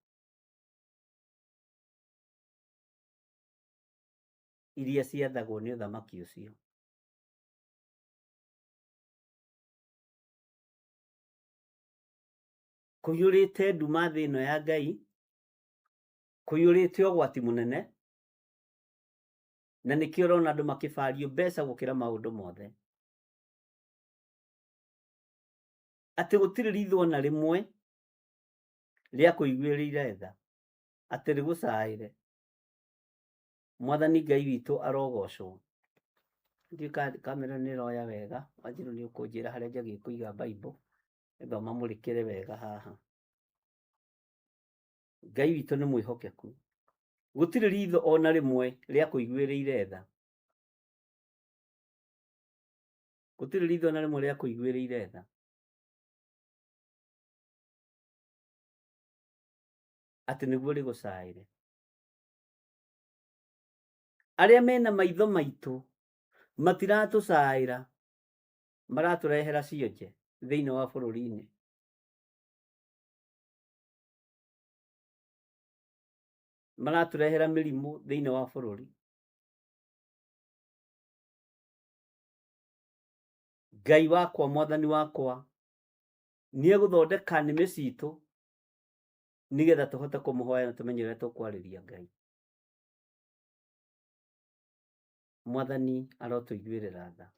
iria ciathagwo nĩ ũthamaki ũcio. Kũiyũrĩte nduma thĩ ĩno ya Ngai, kũiyũrĩte ũgwati mũnene, na nĩkĩo ũrona andũ makĩbario mbeca gũkĩra maũndũ mothe. Atĩ gũtirĩ ritho ona rĩmwe rĩa kũiguĩrĩire tha, atĩ rĩgũcaĩre. Mwathani Ngai witũ arogocwo. Ndiũĩ kamera nĩ ĩroya wega, Wanjirũ nĩ ũkũnjĩra harĩa njagĩrĩire kũiga Bible, nĩgetha ũmamũrĩkĩre wega haha. Ngai witũ nĩ mwĩhokeku. Gũtirĩ ritho ona rĩmwe rĩa kũiguĩrĩire tha. Gũtirĩ ritho ona rĩmwe rĩa kũiguĩrĩire tha. Atĩ nĩguo rĩgũcaĩre. Arĩa mena maitho maitũ matiratũcaĩra, maratũrehera cionje thĩinĩ wa bũrũri-inĩ. Maratũrehera mĩrimũ thĩinĩ wa bũrũri. Ngai wakwa, mwathani wakwa, nĩ egũthondeka nĩmĩ citũ nĩgetha tũhote kũmũhoya na tũmenye ũrĩa tũkwarĩria Ngai. Mwathani arotũiguĩrĩra tha.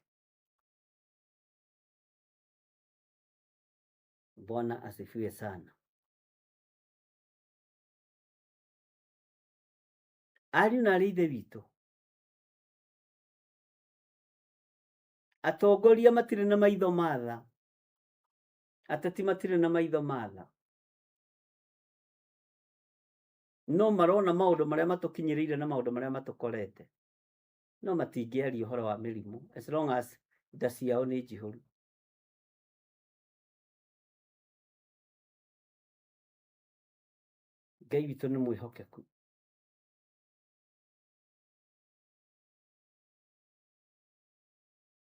Bwana asifiwe sana. Ariũ na arĩ ithe witũ, atongoria matirĩ na maitho ma tha, ateti matirĩ na maitho ma tha, no marona maũndũ marĩa matũkinyĩrĩire na maũndũ marĩa matũkorete, no matingĩaria ũhoro wa mĩrimũ as long as nda ciao nĩ njihũru. Ngai witũ nĩ mwĩhokeku.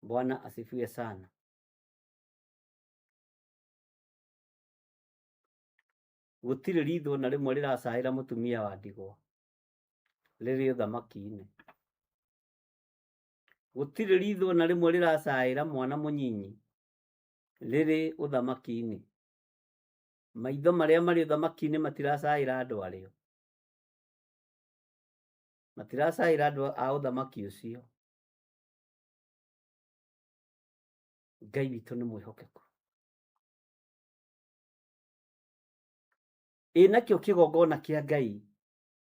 Bwana asifiwe sana. Gũtirĩ ritho na rĩmwe rĩracaĩra mũtumia wa ndigwa rĩrĩ ũthamaki-inĩ. Gũtirĩ ritho na rĩmwe rĩracaĩra mwana mũnyinyi Rĩrĩ ũthamaki-inĩ. Maitho marĩa marĩ ũthamaki-inĩ matiracaĩra andũ arĩo. Matiracaĩra andũ a ũthamaki ũcio. Ngai witũ nĩ mwĩhokeku. Ĩ nakĩo kĩgongona kĩa Ngai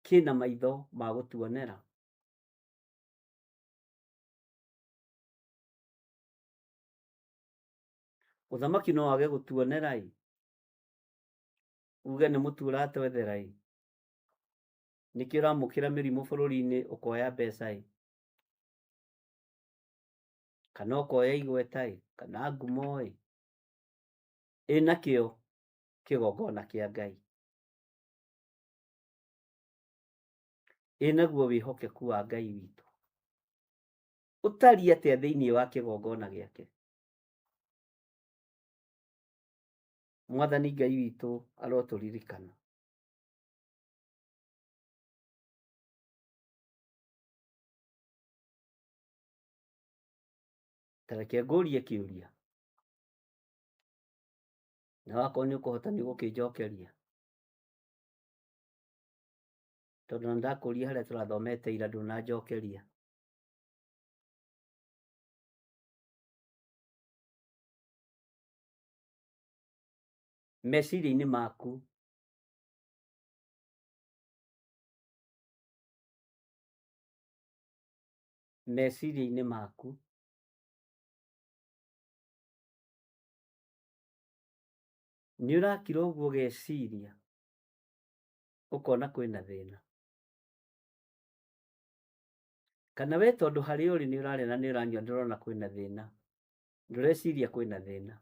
kĩna maitho ma gũtuonera. Ũthamaki no wage gũtuonera ĩ, uge nĩ mũtu ũratwethera ĩ, nĩkĩo ũramũkĩra mĩrimũ bũrũri-inĩ ũkoya mbeca ĩ, kana ũkoya igweta ĩ, kana ngumo ĩ. Ĩ nakĩo kĩgongona kĩa Ngai. Ĩ naguo wĩhokeku wa Ngai witũ ũtariĩ atĩa thĩinĩ wa kĩgongona gĩake? Mwathani Ngai witũ arotũririkana. Ta reke ngũrie kĩũria, na wakorwo nĩ ũkũhota nĩ ũgũkĩnjokeria, tondũ na ndakũria harĩa tũrathomete ira ndũnanjokeria. Meciria-inĩ maku meciria-inĩ maku nĩ ũrakira ũguo ũgeciria ũkona kwĩna thĩna, kana we tondũ harĩa ũrĩ nĩ ũrarĩa na nĩ ũranyua ndũrona kwĩna thĩna, ndũreciria kwĩna thĩna.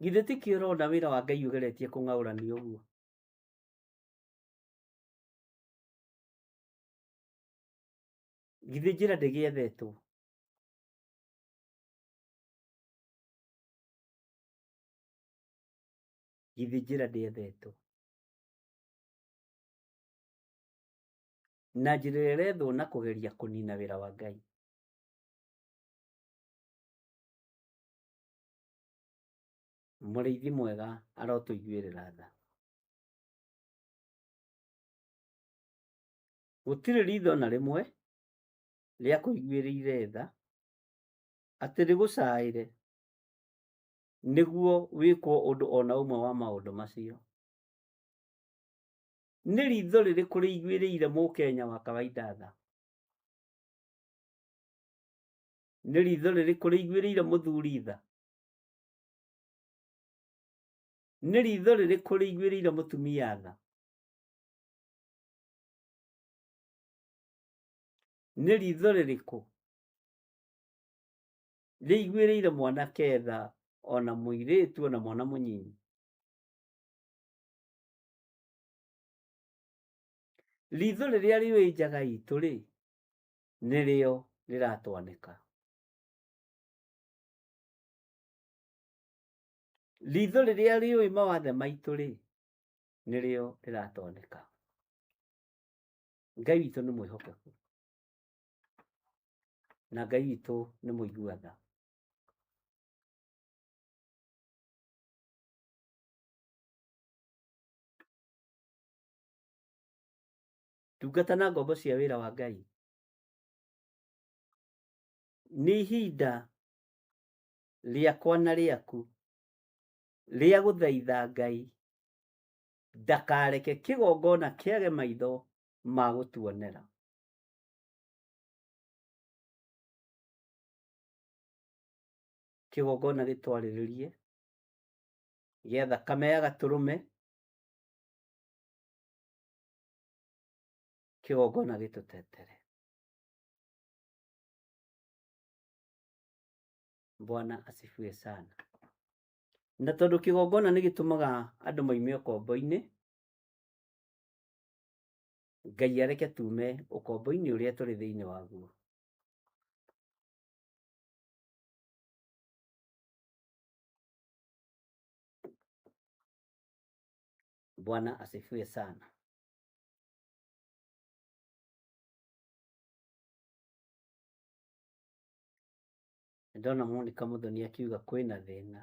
Githĩ tikĩo ũrona wĩra wa Ngai ũgeretie kũng'aũranio ũguo? Githĩ njĩra ndĩgĩethetwo? Githĩ njĩra ndĩethetwo? Na njĩra ĩrĩa ĩrethwo na kũgeria kũnina wĩra wa Ngai. Mũrĩithi mwega arotũiguĩrĩra tha. Gũtirĩ ritho na rĩmwe rĩa kũiguĩrĩire tha atĩ rĩgũcaĩre nĩguo wĩkwo ũndũ ona ũmwe wa maũndũ macio. Nĩ ritho rĩrĩkũ rĩiguĩrĩire mũkenya wa kawaida tha? Nĩ ritho rĩrĩkũ rĩiguĩrĩire mũthuri tha? Nĩ ritho rĩrĩkũ rĩiguĩrĩire mũtumia tha? Nĩ ritho rĩrĩkũ rĩiguĩrĩire mwanake tha ona mũirĩtu ona mwana mũnyinyi? Ritho rĩrĩa rĩũĩ njaga itũ rĩ, nĩrĩo rĩratwanĩka. Ritho rĩrĩa rĩũĩ mawathe maitũ rĩ, nĩrĩo rĩratwanĩka. Ngai witũ nĩ mwĩhokeku na Ngai witũ nĩ mũigua tha. Ndungata na ngombo cia wĩra wa Ngai, nĩ ihinda rĩakwa na rĩaku rĩa gũthaitha Ngai ndakareke kĩgongona kĩage maitho ma gũtuonera. Kĩgongona gĩtwarĩrĩrie gĩa thakame ya gatũrũme, kĩgongona gĩtũtetere. Bwana asifiwe sana. Na tondũ kĩgongona nĩ gĩtũmaga andũ moime ũkombo-inĩ, Ngai areke tume ũkombo-inĩ ũrĩa tũrĩ thĩinĩ waguo. Bwana asifiwe sana. Ndona Monica Muthoni akiuga kwĩna thĩna,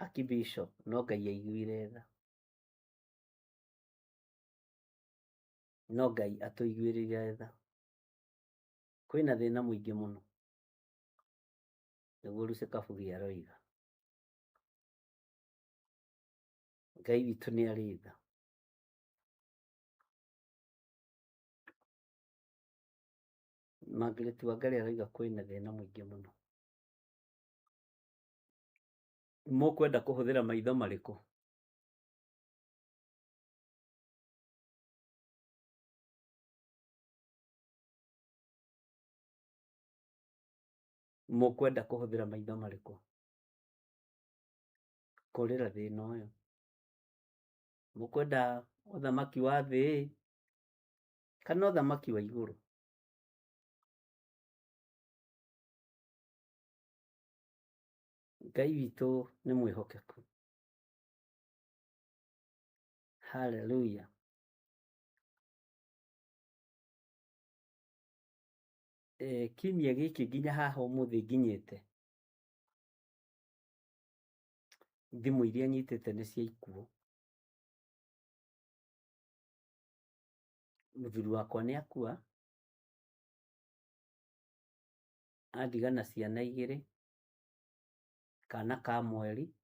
Archbishop no Ngai aiguire tha, no Ngai atũiguĩrĩire tha. Kwĩna thĩna mũingĩ mũno, nĩguo Lucy Kabugi aroiga. Ngai witũ nĩ arĩ tha. Margaret Wangari aroiga kwĩna thĩna mũingĩ mũno. Mũkwenda kũhũthĩra maitho marĩkũ? Mũkwenda kũhũthĩra maitho marĩkũ kũrĩra thĩna ũyũ? Mũkwenda ũthamaki wa thĩ kana ũthamaki wa igũrũ? Ngai witũ nĩ mwĩhokeku. Hallelujah. Kiumia gĩkĩ nginya haha ũmũthĩ nginyĩte, thimũ iria nyitĩte nĩ cia ikuũ. Mũthuri wakwa nĩ akua, andiga na ciana igĩrĩ, kana ka mweri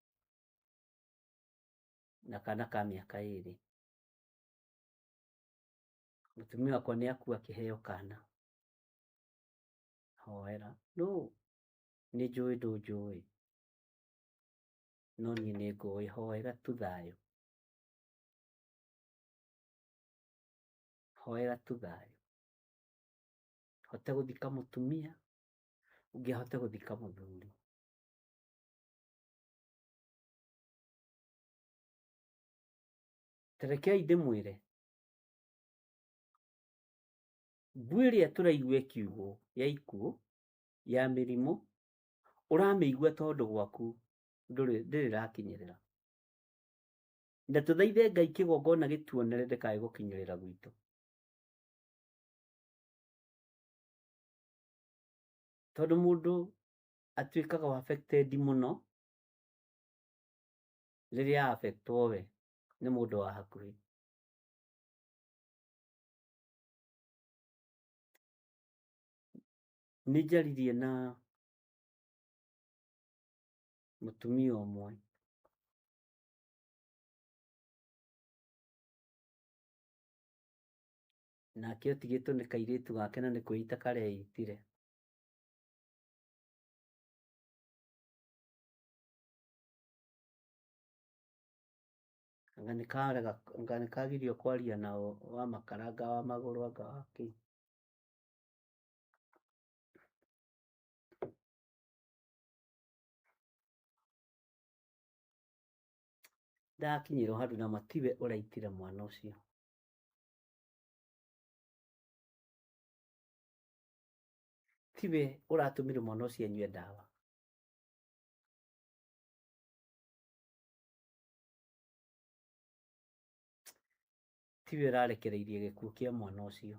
na kana ka mĩaka 2. Mũtumia wakwa nĩ akua akĩheo kana. Hoera. No nĩ njũĩ ndũnjũĩ, no niĩ nĩ ngũĩ. Hoera tu thayũ, hoera tu thayũ. Hote gũthika mũtumia, ũngĩ ahote gũthika mũthuri. Tarekei ndĩmwĩre, mbu ĩrĩa tũraigua ĩkiugwo ya ikuũ, ya mĩrimũ, ũramĩigua tondũ gwaku ndĩrĩ ĩrakinyĩrĩra. Na tũthaithe Ngai kĩgongona gĩtuonere ndĩkae gũkinyĩrĩra gwitũ. Tondũ mũndũ atuĩkaga affected mũno rĩrĩa affectwo we nĩ mũndũ wa hakuhĩ. Nĩ njaririe na mũtumia ũmwe nake atigĩtwo nĩ kairĩtu gake na nĩ kwĩita kareitire. Anga nĩ anga nĩ kagirio kwaria na wa makara anga wa magũrũ anga wa kĩ. Ndakinyĩrwo handũ na matiwe ũraitire mwana ũcio. Tiwe ũratũmire mwana ũcio anyue ndawa. Tiwe ũrarekereirie gĩkuũ kĩa mwana ũcio.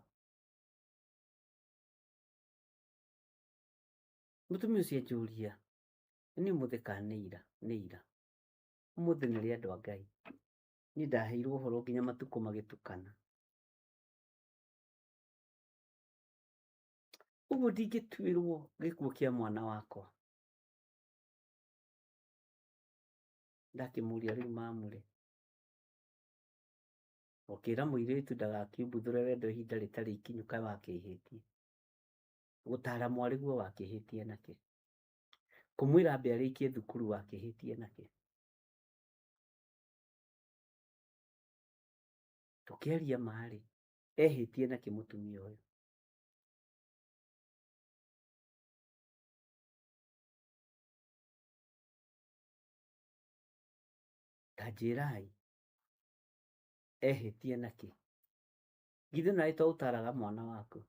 Mũtumia ũcio anjũria, nĩ ũmũthĩ kana nĩ ira? Nĩ ira. Ũmũthĩ nĩ rĩ andũ a Ngai. Niĩ ndaheirwo ũhoro nginya matukũ magĩtukana. Ũguo ndingĩtuĩrwo gĩkuũ kĩa mwana wakwa. Ndakĩmũria rĩu mamũrĩ, ũkĩra mũirĩtu ndagakiumbuthũre wendo ihinda rĩtarĩ ikinyu kaĩ wakĩhĩtie. Gũtara mwarĩguo wakĩhĩtie nakĩ? Kũmwĩra ambe arĩkie thukuru wakĩhĩtie nakĩ? Tũkĩaria marĩ, ehĩtie nakĩ mũtumia ũyũ? Ta njĩrai, ehĩtie nakĩ? Githĩ nawe to ũtaraga mwana waku?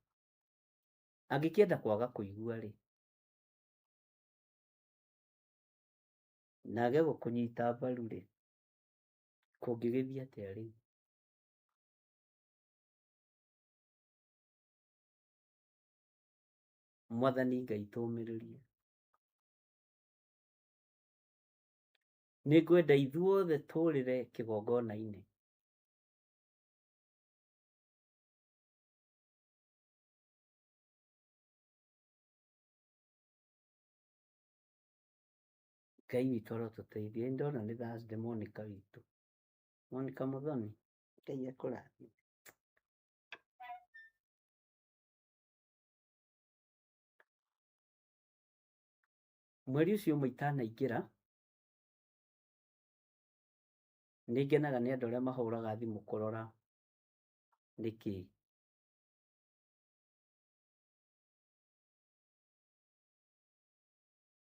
Angĩkĩenda kwaga kũigua rĩ, na age gũkũnyita mbaru rĩ, kũngĩgĩthiĩ atĩa rĩu? Mwathani Ngai tũmĩrĩrie. Nĩ ngwenda ithuothe tũrĩre kĩgongona-inĩ. Ngai witũ arotũteithia. Nĩ ndona nĩ Thursday Monica witũ. Monica Muthoni, Ngai akũrathime. Mweri ũcio ũmwe itanaingĩra, nĩ ngenaga nĩ andũ arĩa mahũraga thimũ kũrora nĩkĩ.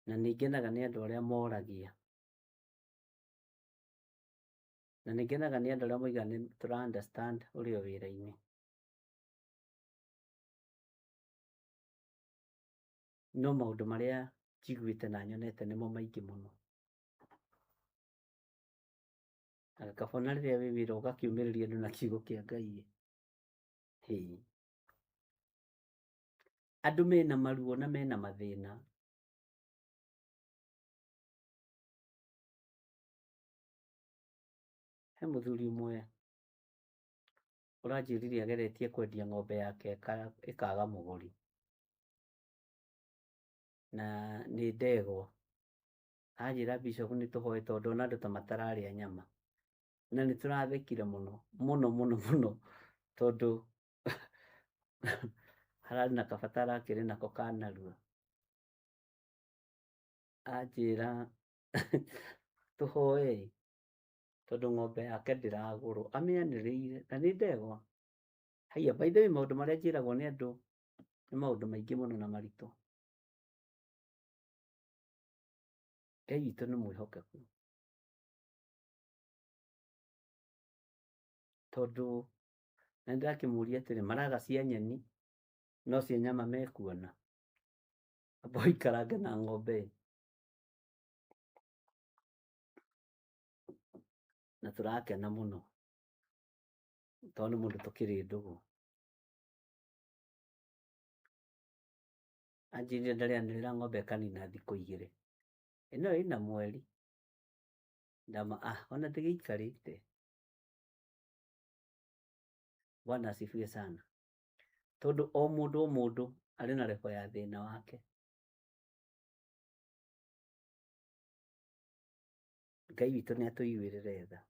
Na nĩ ngenaga nĩ andũ arĩa moragia. Na nĩ ngenaga nĩ andũ arĩa moigaga nĩ tũra understand ũrĩ o wĩra-inĩ. No maũndũ marĩa njiguĩte na nyonete nĩmo maingĩ mũno. Anga kaba ona rĩrĩa wĩ wĩra ũgakĩũmĩrĩria andũ na kiugo kĩa Ngai ĩ. Hĩ. Andũ mena maruo na mena mathĩna. He mũthuri ũmwe ũranjĩrire ageretie kwendia ng'ombe yake ĩkaga mũgũri. Na nĩ ndegwa. Anjĩra Bishop nĩ tũhoe tondũ ndona andũ ta matararĩa nyama. Na nĩ tũrathekire mũno mũno mũno mũno tondũ hararĩ na kabata arakĩrĩ nako ka narua. Anjĩra tũhoe tondũ ng'ombe yake ndĩragũrwo. Amĩanĩrĩire na nĩ ndegwa. Haiya, by the way maũndũ marĩa njĩragwo nĩ andũ nĩ maũndũ maingĩ mũno na maritũ. Ngai witũ nĩ mwĩhokeku. Tondũ na nĩndakĩmũria atĩrĩ, maraga cia nyeni no cia nyama mekuona. Amba ũikarange na ng'ombe ĩ. Na tũrakena mũno tondũ nĩ mũndũ tũkĩrĩ ndũgũ. Anjĩrire ndarĩanĩrĩra ng'ombe ĩkanina thikũ igĩrĩ. Ĩno ĩna mweri. Ndama ona ndĩgĩikarĩte. Bwana asifiwe sana. Tondũ o mũndũ o mũndũ arĩ na level ya thĩna wake. Ngai witũ nĩ atũiguĩrĩre tha.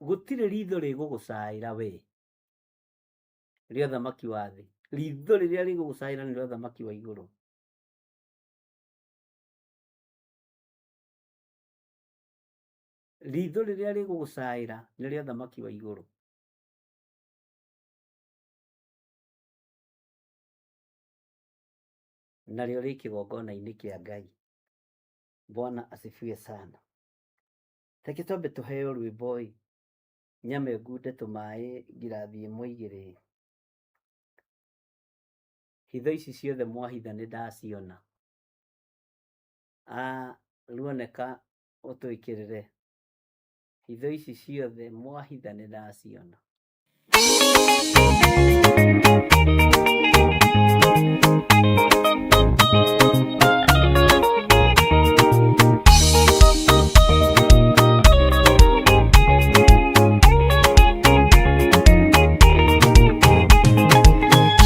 Gũtirĩ ritho rĩgũgũcaĩra we rĩa ũthamaki wa thĩ. Ritho rĩrĩa rĩgũgũcaĩra nĩ rĩa ũthamaki wa igũrũ. Ritho rĩrĩa rĩgũgũcaĩra nĩ rĩa ũthamaki wa igũrũ. Narĩo rĩ kĩgongona-inĩ kĩa Ngai. Bwana asifiwe sana. Reke twambe tũheo rwĩmbo ĩ, nyambe ngunde tũmaĩ ngirathi ĩmwe igĩrĩ. Hitho ici ciothe mwahitha nĩ ndaciona. Ruoneka ũtwĩkĩrĩre. Hitho ici ciothe mwahitha nĩ ndaciona.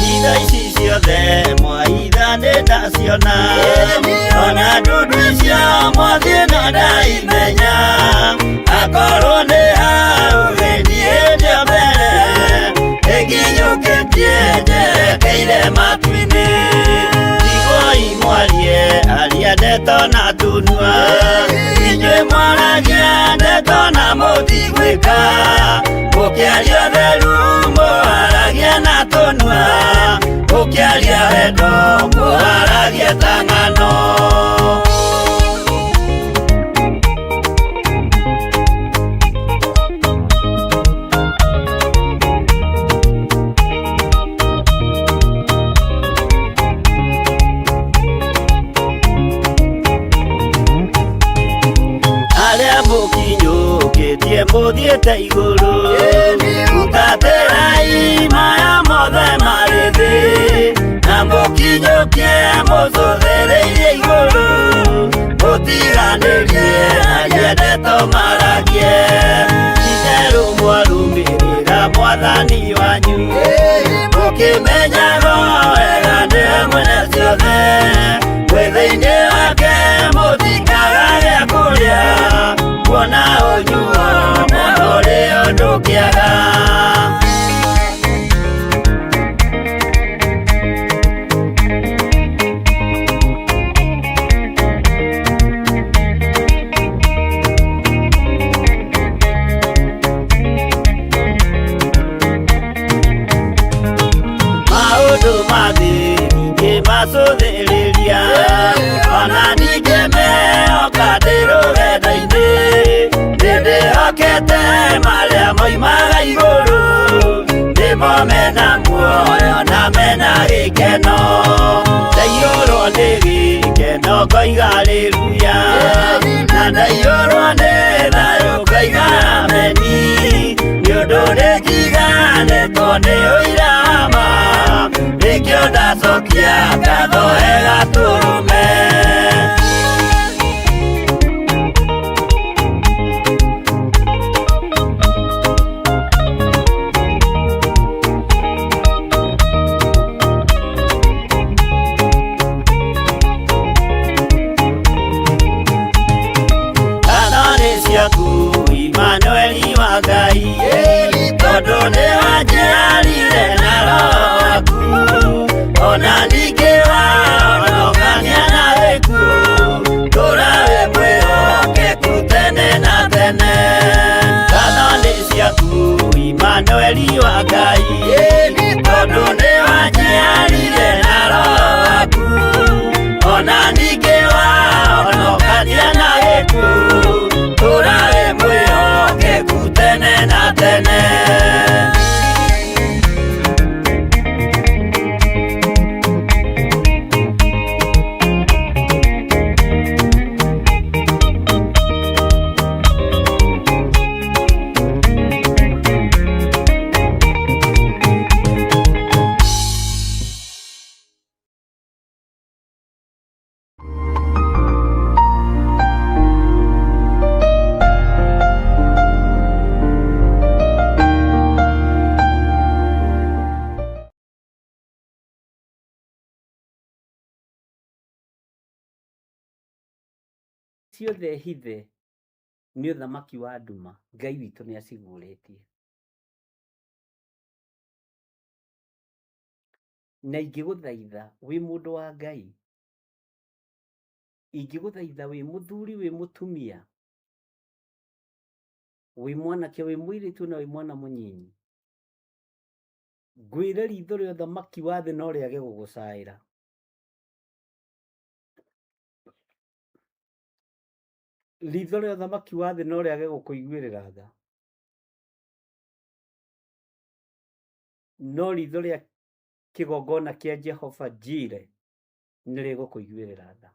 Hitho ici ciothe mwaitha nĩ ndaciona. Ona ndundu icio mwathiĩ na ndaimenya. Akorwo nĩ hau niĩ ndĩ mbere, ĩnginyũkĩtie njerekeire matu-inĩ. Tigwoi mwarie aria ndeto na tũnua, inyuĩ mwaragia ndeto na mũtigwĩka. Mũkĩaria ũtheru mũharagia na tũnua, mũkĩaria wendo mũharagia ta ng'ano. Arĩa mũkinyũkĩtie mũthiĩte igũrũ, hutatĩrai maya mothe marĩ thĩ, na mũkinyũkie mũcũthĩrĩirie Mwathani wanyu mũkĩmenyaga wega nĩwe mwene ciothe mwĩ thĩinĩ wake mũtikaga gĩa kũrĩa kuona ũnyuo na ũrĩ ũndũ kĩaga. Maũndũ mathĩ ningĩ macũthĩrĩria ona ningĩ mehoka ndĩ rũgendo-inĩ nĩndĩhokete marĩa moimaga igũrũ nĩmo mena muoyo na mena gĩkeno ndaiyũrwo nĩ gĩkeno ngoiga haleluya na ndaiyũrwo nĩ thayũ ngoiga ameni nĩ ũndũ nĩnjiganĩtwo nĩ ũira wa ma nĩkĩo ndacokia ngatho wega tũrũme. Ngatho nĩ ciaku Imanueli wa Ngai tondũ nĩ wanjiarire na roho waku ona ningĩ wahonokania na gĩkuũ tũra wĩ mwĩhokeku tene na tene. Ngatho nĩ ciaku Imanueli wa Ngai tondũ nĩ wanjiarire na roho waku ona ningĩ wahonokania na gĩkuũ tũra wĩ mwĩhokeku tene na tene. Ciothe hithe nĩ ũthamaki wa nduma Ngai witũ nĩ aciguũrĩtie. Na ingĩgũthaitha wĩ mũndũ wa Ngai, ingĩgũthaitha wĩ mũthuri wĩ mũtumia, wĩ mwanake wĩ mũirĩtu na wĩ mwana mũnyinyi, ngwĩre ritho rĩa ũthamaki wa thĩ no rĩage gũgũcaĩra. Ritho rĩa ũthamaki wa thĩ no rĩage gũkũiguĩrĩra tha, no ritho rĩa kĩgongona kĩa Jehova Jire nĩ rĩgũkũiguĩrĩra tha.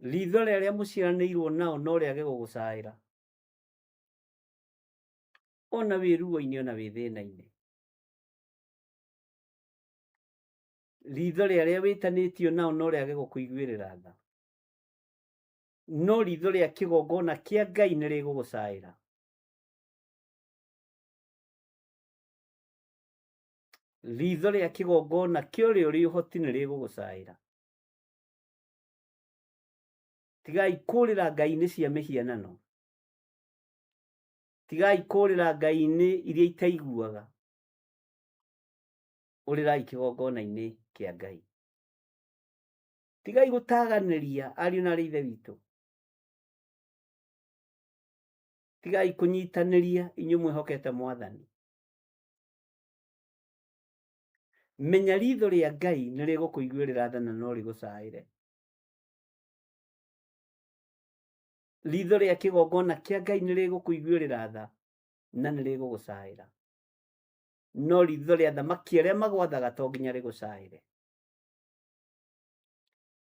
Ritho rĩa arĩa mũciaranĩirwo nao no rĩage gũgũcaĩra, ona wĩ ruo-inĩ ona wĩ thĩna-inĩ. Ritho rĩa arĩa wĩtanĩtio nao no rĩage gũkũiguĩrĩra tha, no ritho rĩa kĩgongona kĩa Ngai nĩ rĩgũgũcaĩra. Ritho rĩa kĩgongona kĩa ũrĩa ũrĩ ũhoti nĩ rĩgũgũcaĩra. Tigai kũrĩra ngai-inĩ cia mĩhianano, tigai kũrĩra ngai-inĩ iria itaiguaga, ũrĩrai kĩgongona-inĩ kĩa Ngai. Tigai gũtaganĩria ariũ na arĩ ithe witũ, tigai kũnyitanĩria inyuĩ mwĩhokete Mwathani. Menya ritho rĩa Ngai nĩ rĩgũkũiguĩrĩra tha na no rĩgũcaĩre. Ritho rĩa kĩgongona kĩa Ngai nĩ rĩgũkũiguĩrĩra tha na nĩ rĩgũgũcaĩra, no ritho rĩa thamaki arĩa magwathaga to nginya rĩgũcaĩre.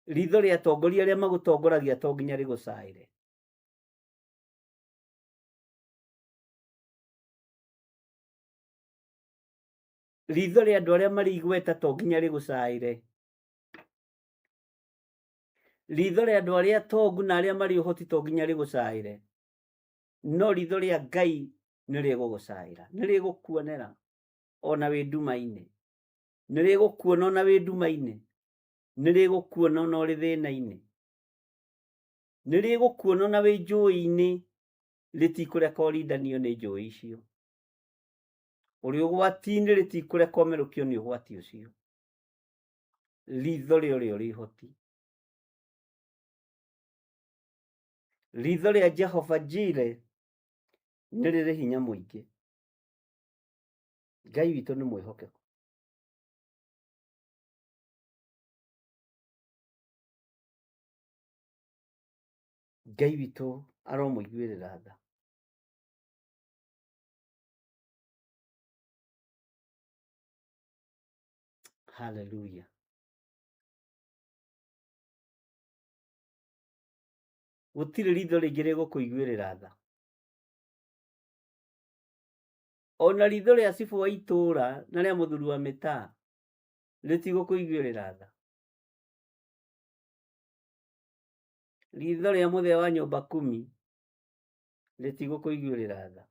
Ritho rĩa atongoria arĩa magũtongoragia to nginya rĩgũcaĩre. Ritho rĩa andũ arĩa marĩ igweta to nginya rĩgũcaĩre. Ritho rĩa andũ arĩa atongu na arĩa marĩ ũhoti to nginya rĩgũcaĩre, no ritho rĩa Ngai nĩ rĩgũgũcaĩra, nĩ rĩgũkuonera ona wĩ nduma-inĩ, nĩ rĩgũkuona ona wĩ nduma-inĩ, nĩ rĩgũkuona ona ũrĩ thĩna-inĩ, nĩ rĩgũkuona ona wĩ njũĩ-inĩ, rĩtikũreka ũrindanio nĩ njũĩ icio. Ũrĩ ũgwati-inĩ rĩtikũreka ũmerũkio nĩ ũgwati ũcio. Ritho rĩa ũrĩa ũrĩ ũhoti, ritho rĩa Jehova Jire nĩ rĩrĩ hinya mũingĩ. Ngai witũ nĩ mwĩhokeku. Ngai witũ aromũiguĩrĩra tha. Haleluya. Gũtirĩ ritho rĩngĩ rĩgũkũiguĩrĩra tha. Ona ritho rĩa cibũ wa itũũra na rĩa mũthuri wa mĩtaa rĩtigũkũiguĩrĩra tha. Ritho rĩa mũthee wa nyũmba kumi rĩtigũkũiguĩrĩra tha.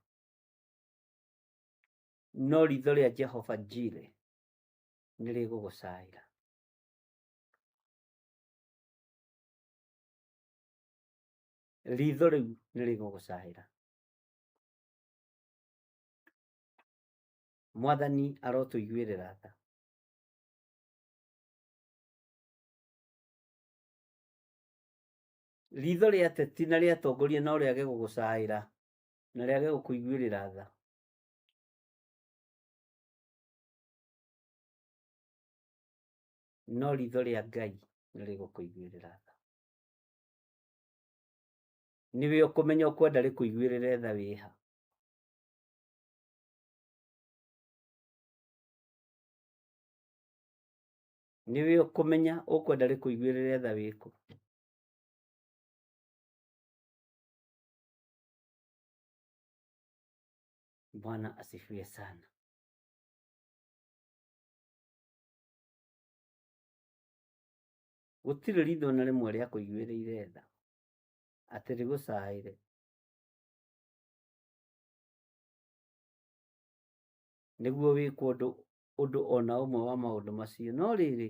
No ritho rĩa Jehova Jire nĩ rĩgũgũcaĩra. Ritho rĩu nĩ rĩgũgũcaĩra. Mwathani arotũiguĩrĩra tha. Ritho rĩa ateti na rĩa atongoria no rĩage gũgũcaĩra na rĩage gũkũiguĩrĩra tha. No ritho rĩa Ngai nĩ rĩgũkũiguĩrĩra tha. Nĩwe ũkũmenya ũkwenda rĩkũiguĩrĩre tha wĩha. Nĩwe ũkũmenya ũkwenda rĩkũiguĩrĩre tha wĩkũ. Bwana asifiwe sana. Gũtirĩ ritho na rĩmwe rĩa kũiguĩrĩire tha atĩ rĩgũcaĩre. Nĩguo wĩkwo ũndũ ona ũmwe wa maũndũ macio, no rĩrĩ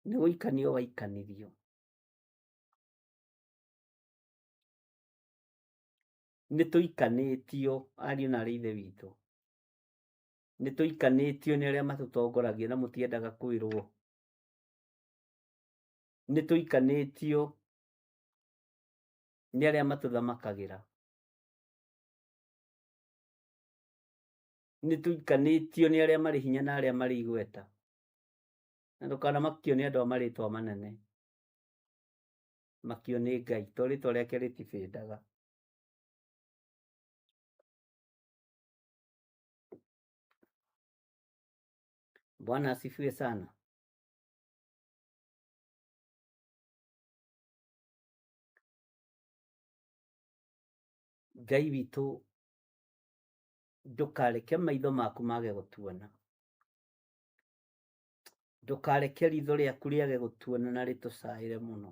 nĩ gũikanio waikanirio. Nĩ tũikanĩtio ariũ na aarĩ a Ithe witũ, nĩ tũikanĩtio nĩ arĩa matũtongoragia na mũtiendaga kwĩrwo. Nĩ tũikanĩtio nĩ arĩa matũthamakagĩra. Nĩ tũikanĩtio nĩ arĩa marĩ hinya na arĩa marĩ igweta. Na ndũkanamakio nĩ andũ a marĩtwa manene, makio nĩ Ngai to rĩtwa rĩake rĩtibĩndaga. Bwana asifiwe sana. Ngai witũ ndũkareke maitho maku mage gũtuona, ndũkareke ritho rĩaku rĩage gũtuona na rĩtũcaĩre mũno.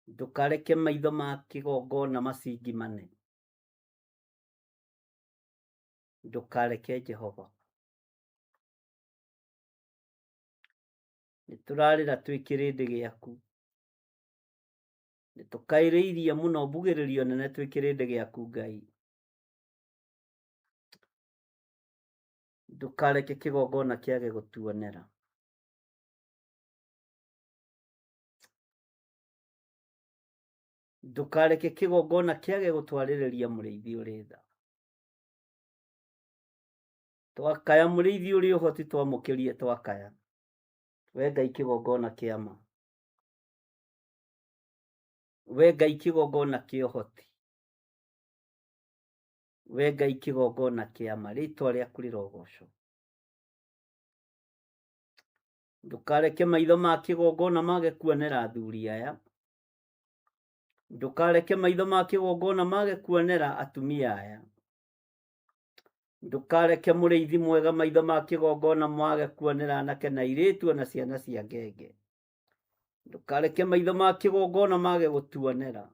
Ndũkareke maitho ma kĩgongona macingimane. Ndũkareke Jehova. Nĩ tũrarĩra twĩ kĩrĩndĩ gĩaku, nĩ tũkaĩrĩirie mũno mbugĩrĩrio nene twĩ kĩrĩndĩ gĩaku Ngai. Ndũkareke kĩgongona kĩage gũtuonera. Ndũkareke kĩgongona kĩage gũtwarĩrĩria mũrĩithi ũrĩ tha. Twakaya mũrĩithi ũrĩ ũhoti twamũkĩrie twakaya. We Ngai kĩgongona kĩa ma. We Ngai kĩgongona kĩa ũhoti. We Ngai kĩgongona kĩa ma. Rĩtwa rĩaku rĩrogocwo. Ndũkareke maitho ma kĩgongona mage kuonera athuri aya. Ndũkareke maitho ma kĩgongona mage kuonera atumia aya. Ndũkareke mũrĩithi mwega maitho ma kĩgongona mage kuonera anake na airĩtu ona ciana cia ngenge. Ndũkareke maitho ma kĩgongona mage gũtuonera.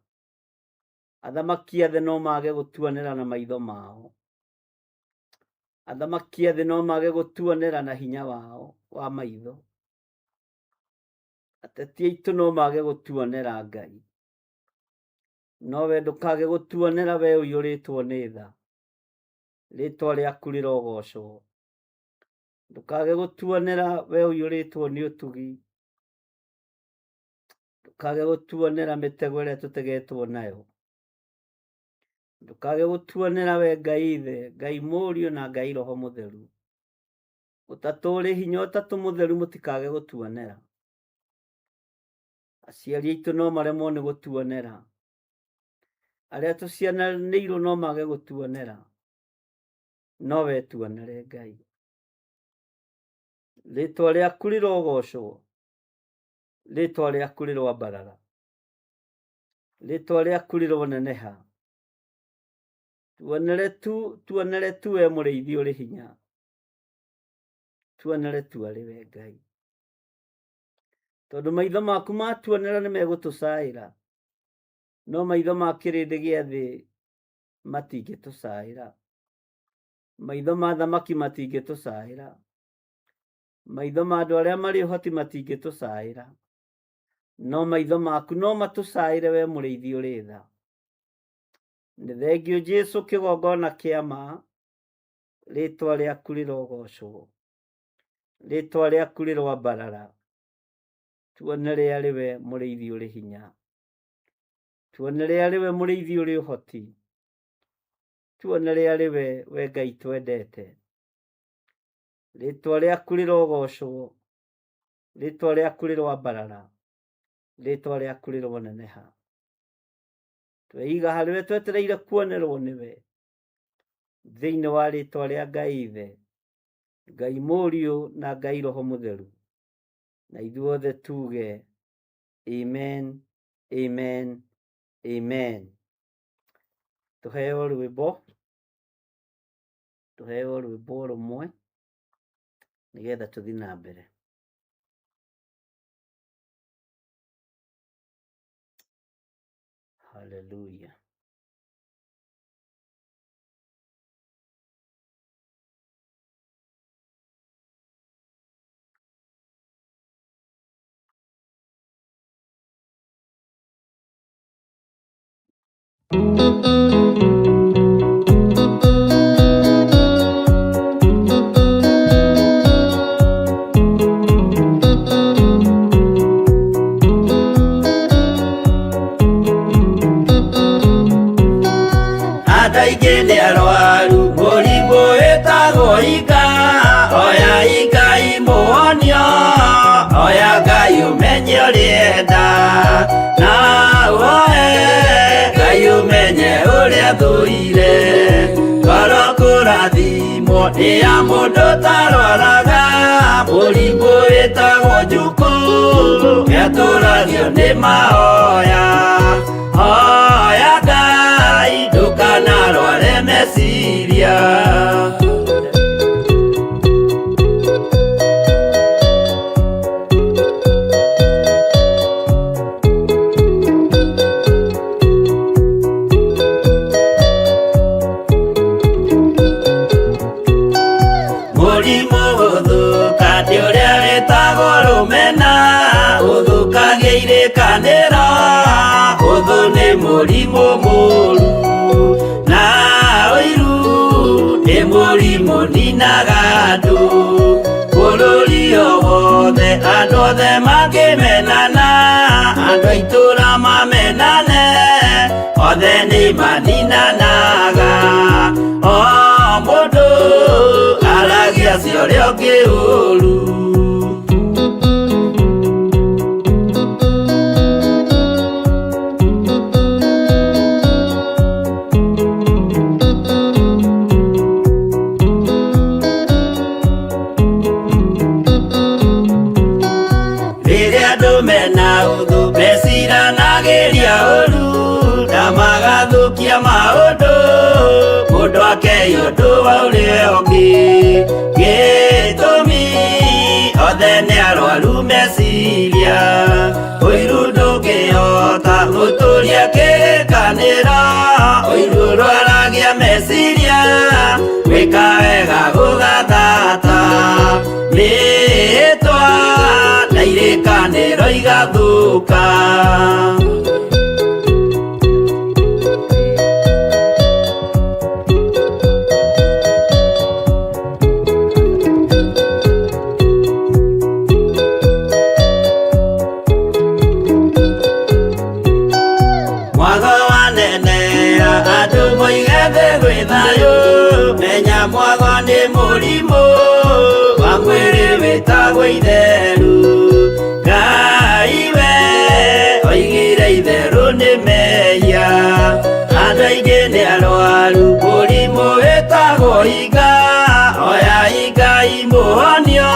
Athamaki a thĩ no mage gũtuonera na maitho mao. Athamaki a thĩ no mage gũtuonera na hinya wao wa maitho. Ateti aitũ no mage gũtuonera Ngai. No we ndũkage gũtuonera we ũiyũrĩtwo nĩ tha. Rĩtwa rĩaku rĩrogocwo. Ndũkage gũtuonera we ũiyũrĩtwo nĩ ũtugi. Ndũkage gũtuonera mĩtego ĩrĩa tũtegetwo nayo. Ndũkage gũtuonera we Ngai Ithe, Ngai Mũriũ na Ngai Roho Mũtheru. Ũtatũ ũrĩ hinya, ũtatũ mũtheru mũtikage gũtuonera. Aciari aitũ no maremwo nĩ gũtuonera. Arĩa tũciaranĩirwo no mage gũtuonera. No we tuonere Ngai. Rĩtwa rĩaku rĩrogocwo. Rĩtwa rĩaku rĩroambarara. Rĩtwa rĩaku rĩroneneha. Tuonere tu, tuonere tu we mũrĩithi ũrĩ hinya. Tuonere tu arĩ we Ngai. Tondũ maitho maku matuonera nĩ megũtũcaĩra. No maitho ma kĩrĩndĩ gĩa thĩ matingĩtũcaĩra. Maitho ma thamaki matingĩtũcaĩra. Maitho ma andũ arĩa marĩ ũhoti matingĩtũcaĩra. No maitho maku no matũcaĩre we mũrĩithi ũrĩ tha. Nĩ thengiũ Jesu kĩgongona kĩa ma, rĩtwa rĩaku rĩrogocwo. Rĩtwa rĩaku rĩroambarara. Tuonere arĩ we mũrĩithi ũrĩ hinya. Tuonere arĩ we mũrĩithi ũrĩ ũhoti. Tuonere arĩ we we Ngai twendete. Rĩtwa rĩaku rĩrogocwo. Rĩtwa rĩaku rĩroambarara. Rĩtwa rĩaku rĩroneneha. Tweiga harĩ we twetereire kuonerwo nĩwe. Thĩinĩ wa rĩtwa rĩa Ngai Ithe, Ngai Mũriũ na Ngai Roho Mũtheru. Na ithuothe tuge amen, amen, amen. Tũheo rwĩmbo, tũheo rwĩmbo rũmwe nĩgetha tũthiĩ na mbere. Hallelujah. Andũ aingĩ nĩ arwaru mũrimũ wĩtagwo ika oya Ngai mũhonio oya Ngai ũmenye ũrĩenda na woe Ngai ũmenye ũrĩa thũire ngoro kũrathimwo nĩ ya mũndũ tarwaraga mũrimũ wĩtagwo njukũ nĩatũragio nĩ mahoya hoya Ngai ndũkanarware meciria. Mũrimũ gũthũka nĩ ũrĩa wĩtagwo rũmena ũthũkagia irĩkanĩro ũthũ nĩ mũrimũ mũru na ũiru nĩ mũrimũ ninaga andũ bũrũri o wothe andũ othe mangĩmenana andũ a itũũra mamenane othe nĩ maninanaga o mũndũ aragia cia ũrĩa ũngĩ ũru. Rĩrĩa andũ mena ũthũ meciranagĩria ũru na magathũkia maũndũ mũndũ akei ũndũ wa ũrĩa ũngĩ gĩtũmi Othe nĩ arwaru meciria ũiru ndũngĩhota gũtũria kĩrĩkanĩro ũiru ũrwaragia meciria gwĩka wega gũgathata mĩĩtwa na irĩkanĩro igathũka. Mwago wanenea andũ moige thĩ gwĩ thayũ menya mwago nĩ mũrimũ wa mwĩrĩ wĩtagwo itheru Ngai we oigire itherũ nĩ mehia andũ aingĩ nĩ arwaru mũrimũ wĩtagwo hinga oya Ngai mũhonio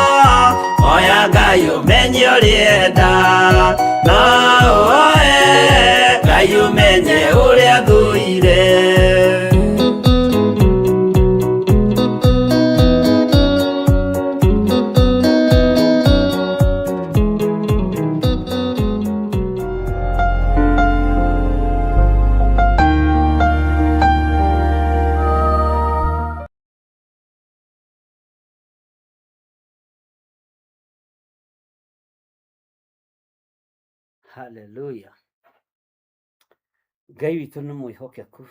oya Ngai ũmenye ũrĩenda no ũoe Ngai ũmenye ũrĩa thũire. Haleluya. Ngai witũ nĩ mwĩhokeku.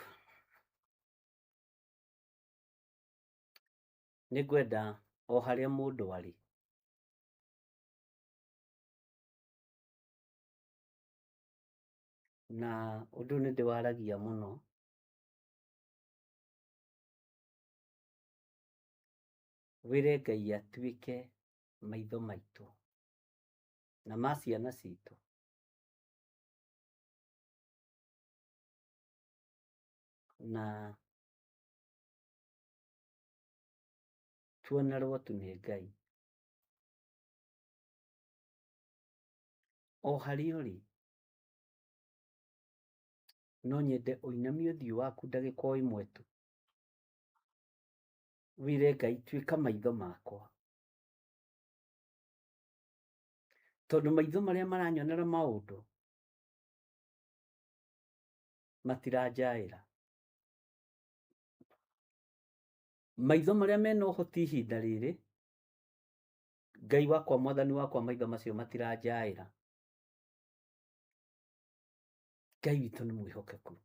Nĩ ngwenda o harĩa mũndũ arĩ na ũndũ ũyũ nĩ ndĩwaragia mũno wĩre Ngai atuĩke maitho maitũ na ma ciana citũ. Na tuonerwo tu nĩ Ngai. O harĩa ũrĩ no nyende ũinamie ũthiũ waku ndagĩka o ĩmwe tu wĩre Ngai tuĩka maitho makwa tondũ maitho marĩa maranyonera maũndũ matiranjaĩra. Maitho marĩa mena ũhoti ihinda rĩrĩ Ngai wakwa mwathani wakwa maitho macio matiranjaĩra. Ngai witũ nĩ mwĩhokeku.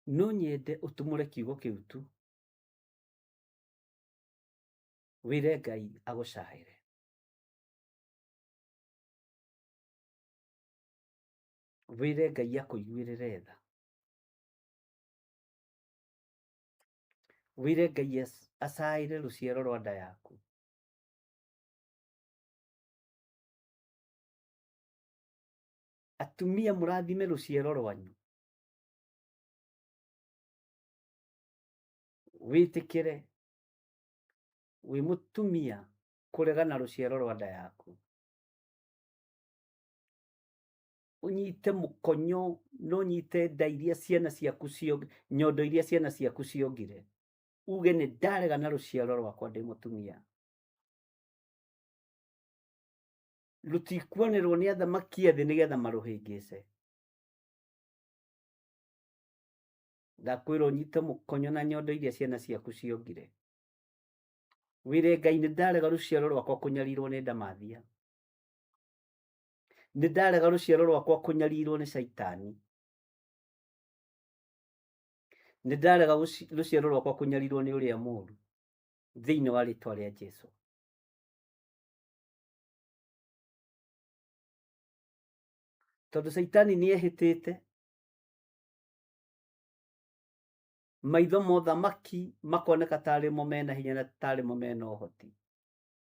No nyende ũtumũre kiugo kĩu tu wĩre Ngai agũcaĩre. Wĩre Ngai akũiguĩrĩre tha. Wĩre Ngai acaĩre rũciaro rwa nda yaku. Atumia mũrathime rũciaro rwanyu. Wĩtĩkĩre wĩ mũtumia kũregana rũciaro rwa nda yaku. Ũnyite mũkonyo na ũnyite nda iria ciana ciaku nyondo iria ciana ciaku ciongire. Uge nĩ ndaregana rũciaro rwakwa ndĩ mũtumia. Rũtikuonerwo nĩ athamaki a thĩ nĩgetha marũhĩngĩce. Ndakwĩra ũnyite mũkonyo na nyondo iria ciana ciaku ciongire. Wĩre Ngai nĩ ndarega rũciaro rwakwa kũnyarirwo nĩ ndamathia. Nĩ ndarega rũciaro rwakwa kũnyarirwo nĩ caitani. Nĩ ndarega rũciaro rwakwa kũnyarirwo nĩ ũrĩa mũũru thĩinĩ wa rĩtwa rĩa Jesũ. Tondũ caitani nĩ ehĩtĩte maitho ma ũthamaki makoneka tarĩ mo mena hinya na tarĩ mo mena ũhoti.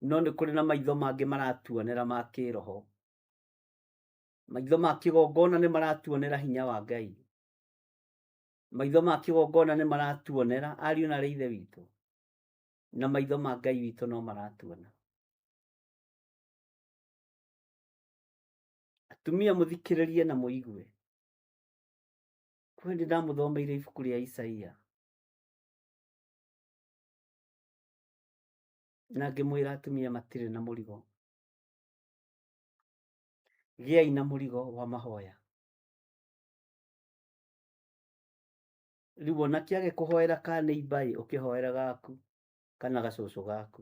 No nĩ kũrĩ na maitho mangĩ maratuonera ma kĩroho. Maitho ma kĩgongona nĩ maratuonera hinya wa Ngai. Maitho ma kĩgongona nĩ maratuonera ariũ na aarĩ a Ithe witũ. Na maitho ma Ngai witũ no maratuona. Atumia mũthikĩrĩrie na mũigue. Kwĩ hĩndĩ ndamũthomeire ibuku rĩa Isaia. Na ngĩmwĩra atumia matirĩ na mũrigo. Gĩai na mũrigo wa mahoya. Rĩu ona kĩage kũhoera ka nĩ imbaĩ, ũkĩhoera gaku kana gacũcũ gaku.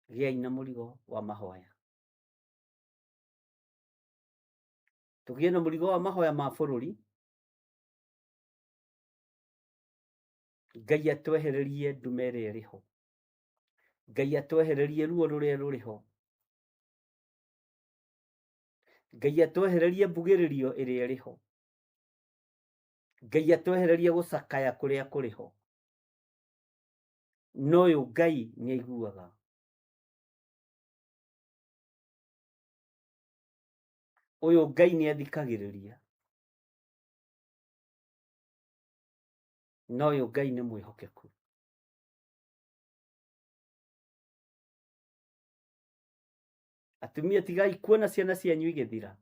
Gĩai na mũrigo wa mahoya. Tũgĩe na mũrigo wa mahoya ma bũrũri. Ngai atwehererie ndume ĩrĩa ĩrĩ ho. Ngai atwehererie ruo rũrĩa rũrĩ ho. Ngai atwehererie mbugĩrĩrio ĩrĩa ĩrĩ ho. Ngai atwehererie gũcakaya kũrĩa kũrĩ ho. No ũyũ Ngai nĩ aiguaga. Ũyũ Ngai nĩ athikagĩrĩria. Na ũyũ Ngai nĩ mwĩhokeku. Atumia tigai kuona ciana cianyu igĩthira.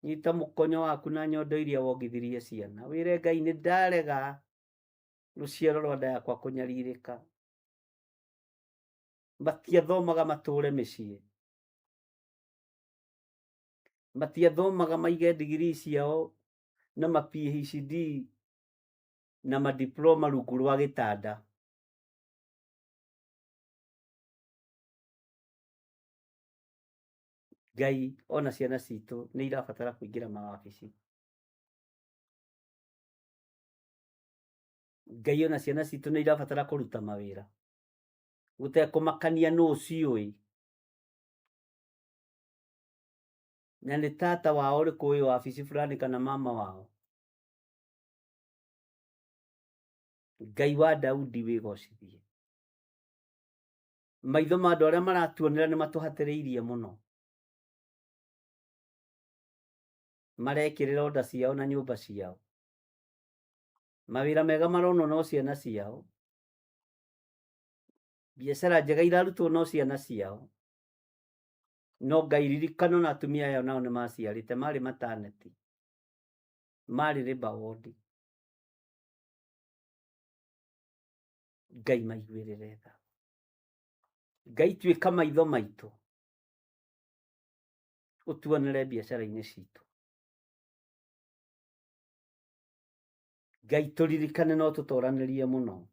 Nyita mũkonyo waku na nyondo iria wongithirie ciana. Wĩre Ngai nĩ ndarega rũciaro rwa nda yakwa kũnyarirĩka. Matiathomaga matũre mĩciĩ. Matiathomaga maige digirii ciao na ma PhD na ma diploma rungu rwa gĩtanda. Ngai ona ciana citũ nĩ irabatara kũingĩra mawabici. Ngai ona ciana citũ nĩ irabatara kũruta mawĩra. Gũtekũmakania nũ ũciũĩ. Na nĩ tata wao ũrĩkũ wĩ wabici fulani kana mama wao. Ngai wa Daudi wĩgocithie. Maitho ma andũ arĩa maratuonera nĩ matũhatĩrĩirie mũno. Marekĩrĩra onda ciao na nyũmba ciao. Mawĩra mega maronwo no ciana ciao. Biacara njega irarutwo no ciana ciao. No Ngai ririkano na atumia aya nao nĩ maciarĩte, marĩ maternity, marĩ labour ward. Ngai maiguĩrĩre tha. Ngai tuĩka maitho maitũ, ũtuonere biacara-inĩ citũ. Ngai tũririkane no tũtoranĩrie mũno.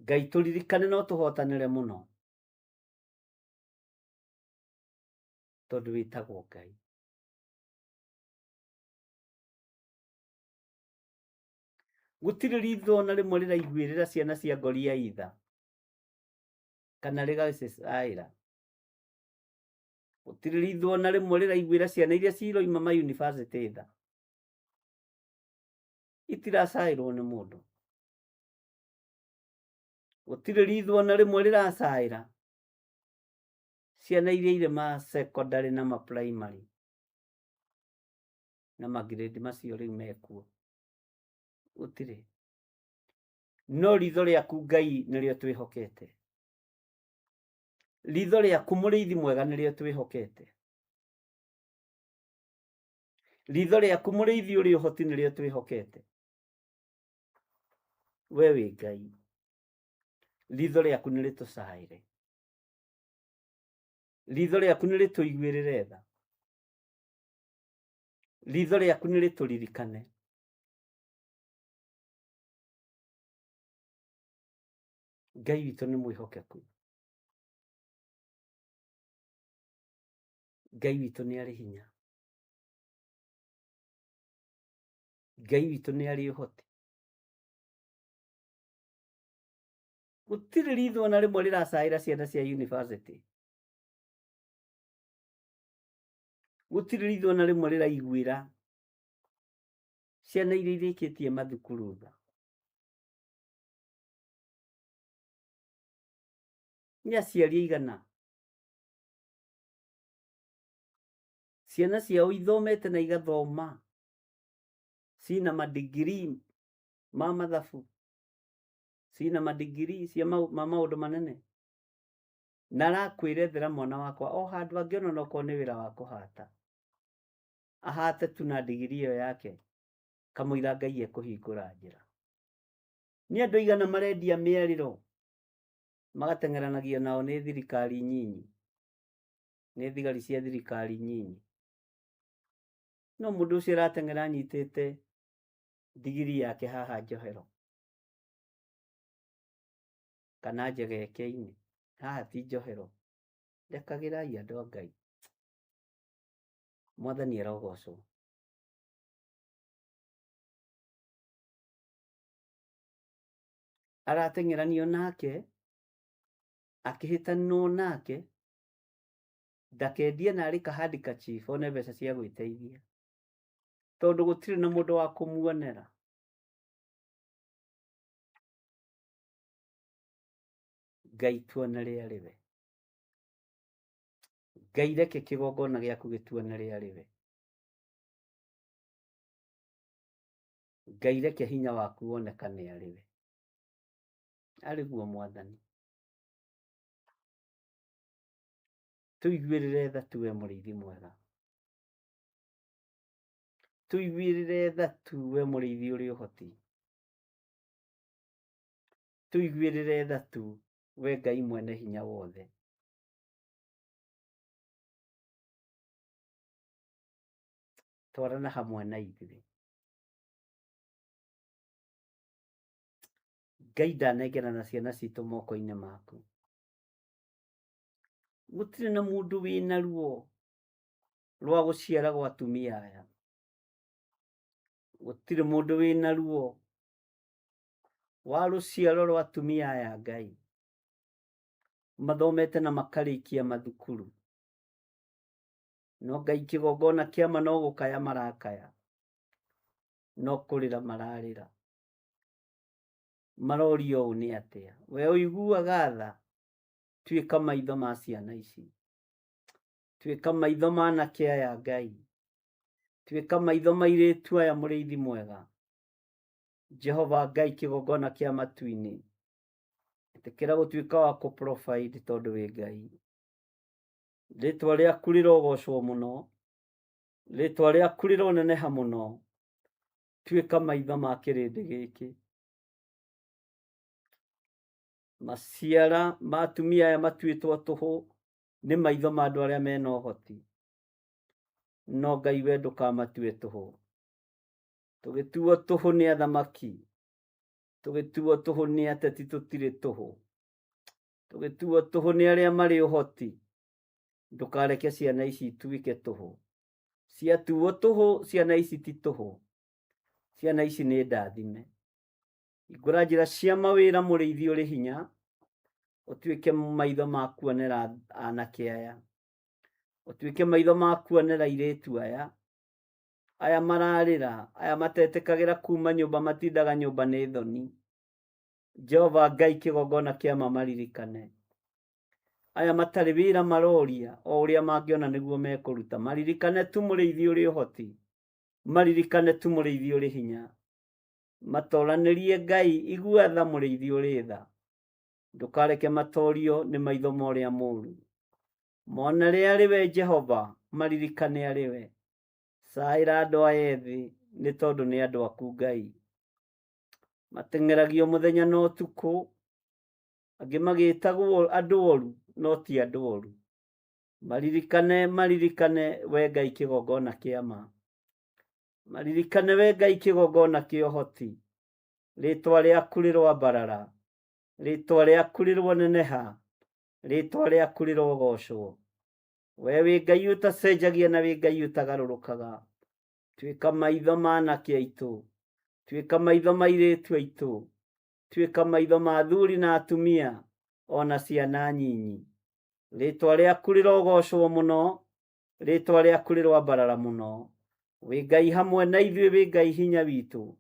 Ngai tũririkane no tũhotanĩre mũno. Tondũ wĩtagwo Ngai. Gũtirĩ ritho ona rĩmwe rĩraiguĩrĩra ciana cia ngori ya itha kana rĩgacicaĩra. Gũtirĩ ritho ona rĩmwe rĩraiguĩra ciana iria ciroima ma university tha. Itiracaĩrwo nĩ mũndũ. Gũtirĩ ritho ona rĩmwe rĩracaĩra ciana iria irĩ ma secondary na ma primary na ma grade macio rĩu mekuo. Gũtirĩ. No ritho rĩaku Ngai nĩrĩo twĩhokete. Ritho rĩaku mũrĩithi mwega nĩrĩo twĩhokete. Ritho rĩaku mũrĩithi ũrĩ ũhoti nĩrĩo twĩhokete. We wĩ Ngai. Ritho rĩaku nĩrĩtũcaĩre. Ritho rĩaku nĩrĩtũiguĩrĩre tha. Ritho rĩaku nĩrĩtũririkane. Ngai witũ nĩ mwĩhokeku. Ngai witũ nĩ arĩ hinya. Ngai witũ nĩ arĩ ũhoti. Gũtirĩ ritho ona rĩmwe rĩracaĩra ciana cia university. Gũtirĩ ritho ona rĩmwe rĩraiguĩra ciana iria irĩkĩtie mathukuru tha. Nĩ aciari aigana ciana ciao ithomete na igathoma cina madigiri ma mathabu, cina madigiri cia ma maũndũ manene, na arakwĩra ethera mwana wakwa o handũ angĩona onokorwo nĩ wĩra wa kũhata, ahate tu na digiri ĩyo yake, kamũira Ngai ekũhingũra njĩra. Nĩ andũ aigana marendia mĩarĩro magateng'eranagio nao nĩ thirikari nyinyi, nĩ thigari cia thirikari nyinyi. No mũndũ ũcio arateng'era anyitĩte ndigiri yake haha njohero kana njegeke-inĩ, haha ti njohero. Rekagĩrai andũ a Ngai. Mwathani arogocwo. Arateng'eranio nake akĩhĩtanwo nake ndakendie narĩ ka handkerchief one mbeca cia gwĩteithia, tondũ gũtirĩ na mũndũ wa kũmuonera. Ngai tuonere arĩ we. Ngai reke kĩgongona gĩaku gĩtuonere arĩ we. Ngai reke hinya waku wonekane arĩ we. Arĩ guo Mwathani. Tũiguĩrĩre tha tu we mũrĩithi mwega. Tũiguĩrĩre tha tu we mũrĩithi ũrĩ ũhoti. Tũiguĩrĩre tha tu we Ngai mwene hinya wothe. Twarana hamwe na ithuĩ. Ngai ndanengerana ciana citũ moko-inĩ maku. Gũtirĩ na mũndũ wĩna ruo rwa gũciara gwa atumia aya. Gũtirĩ mũndũ wĩna ruo wa rũciaro rwa atumia aya Ngai. Mathomete na makarĩkia mathukuru. No Ngai kĩgongona kĩama no gũkaya marakaya. No kũrĩra mararĩra. Marorio ũũ nĩ atĩa? We ũiguaga tha, tuĩka maitho ma ciana ici. Tuĩka maitho ma anake aya Ngai. Tuĩka maitho ma airĩtu aya mũrĩithi mwega. Jehova Ngai kĩgongona kĩa matu-inĩ. Ĩtĩkĩra gũtuĩka wa kũ provide tondũ wĩ Ngai. Rĩtwa rĩaku rĩrogocwo mũno. Rĩtwa rĩaku rĩroneneha mũno. Tuĩka maitho ma kĩrĩndĩ gĩkĩ. Maciara ma atumia aya matuĩtwo tũhũ nĩ maitho ma andũ arĩa mena ũhoti. No Ngai we ndũkamatue tũhũ. Tũgĩtuo tũhũ nĩ athamaki. Tũgĩtuo tũhũ nĩ ateti tũtirĩ tũhũ. Tũgĩtuo tũhũ nĩ arĩa marĩ ũhoti. Ndũkareke ciana ici ituĩke tũhũ. Ciatuo tũhũ, ciana ici ti tũhũ. Ciana ici nĩ ndathime. Hingũra njĩra cia mawĩra mũrĩithi ũrĩ hinya, ũtuĩke maitho ma kuonera anake aya. Ũtuĩke maitho ma kuonera airĩtu aya. Aya mararĩra, aya matetĩkagĩra kuma nyũmba, matindaga nyũmba nĩ thoni. Jehova Ngai kĩgongona kĩa ma maririkane. Aya matarĩ wĩra maroria o ũrĩa mangĩona nĩguo mekũruta. Maririkane tu mũrĩithi ũrĩ ũhoti. Maririkane tu mũrĩithi ũrĩ hinya. Matoranĩrie Ngai, igua tha mũrĩithi ũrĩ tha. Ndũkareke matorio nĩ maitho ma ũrĩa mũũru. Monere arĩ we Jehova, maririkane arĩ we. Caĩra andũ aya ethĩ nĩ tondũ nĩ andũ aku Ngai. Mateng'eragio mũthenya na ũtukũ, angĩ magĩtagwo andũ oru, no ti andũ oru. Maririkane, maririkane we Ngai kĩgongona kĩa ma. Maririkane we Ngai kĩgongona kĩa ũhoti. Rĩtwa rĩaku rĩroambarara. Rĩtwa rĩaku rĩroneneha. Rĩtwa rĩaku rĩrogocwo. We wĩ Ngai ũtacenjagia na wĩ Ngai ũtagarũrũkaga. Tuĩka maitho ma anake aitũ. Tuĩka maitho ma airĩtu aitũ. Tuĩka maitho ma athuri na atumia ona ciana nyinyi. Rĩtwa rĩaku rĩrogocwo mũno. Rĩtwa rĩaku rĩroambarara mũno. Wĩ Ngai hamwe na ithuĩ, wĩ Ngai hinya witũ.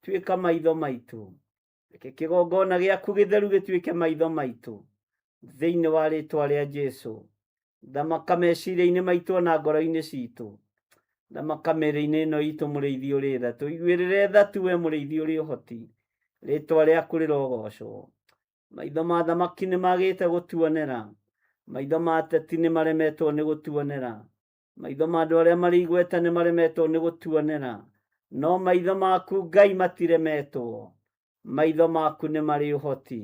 Tuĩka maitho maitũ. Reke kĩgongona gĩaku gĩtheru gĩtuĩke maitho maitũ. Thĩinĩ wa rĩtwa rĩa Jesũ. Thamaka meciria-inĩ maitũ ona ngoro-inĩ citũ. Thamaka mĩĩrĩ-inĩ ĩno itũ mũrĩithi ũrĩ tha. Tũiguĩrĩre tha tu we mũrĩithi ũrĩ ũhoti. Rĩtwa rĩaku rĩrogocwo. Maitho ma thamaki nĩ magĩte gũtuonera. Maitho ma ateti nĩ maremetwo nĩ gũtuonera. Maitho ma andũ arĩa marĩ igweta nĩ maremetwo nĩ gũtuonera. No maitho maku Ngai matiremetwo. Maitho maku nĩ marĩ ũhoti.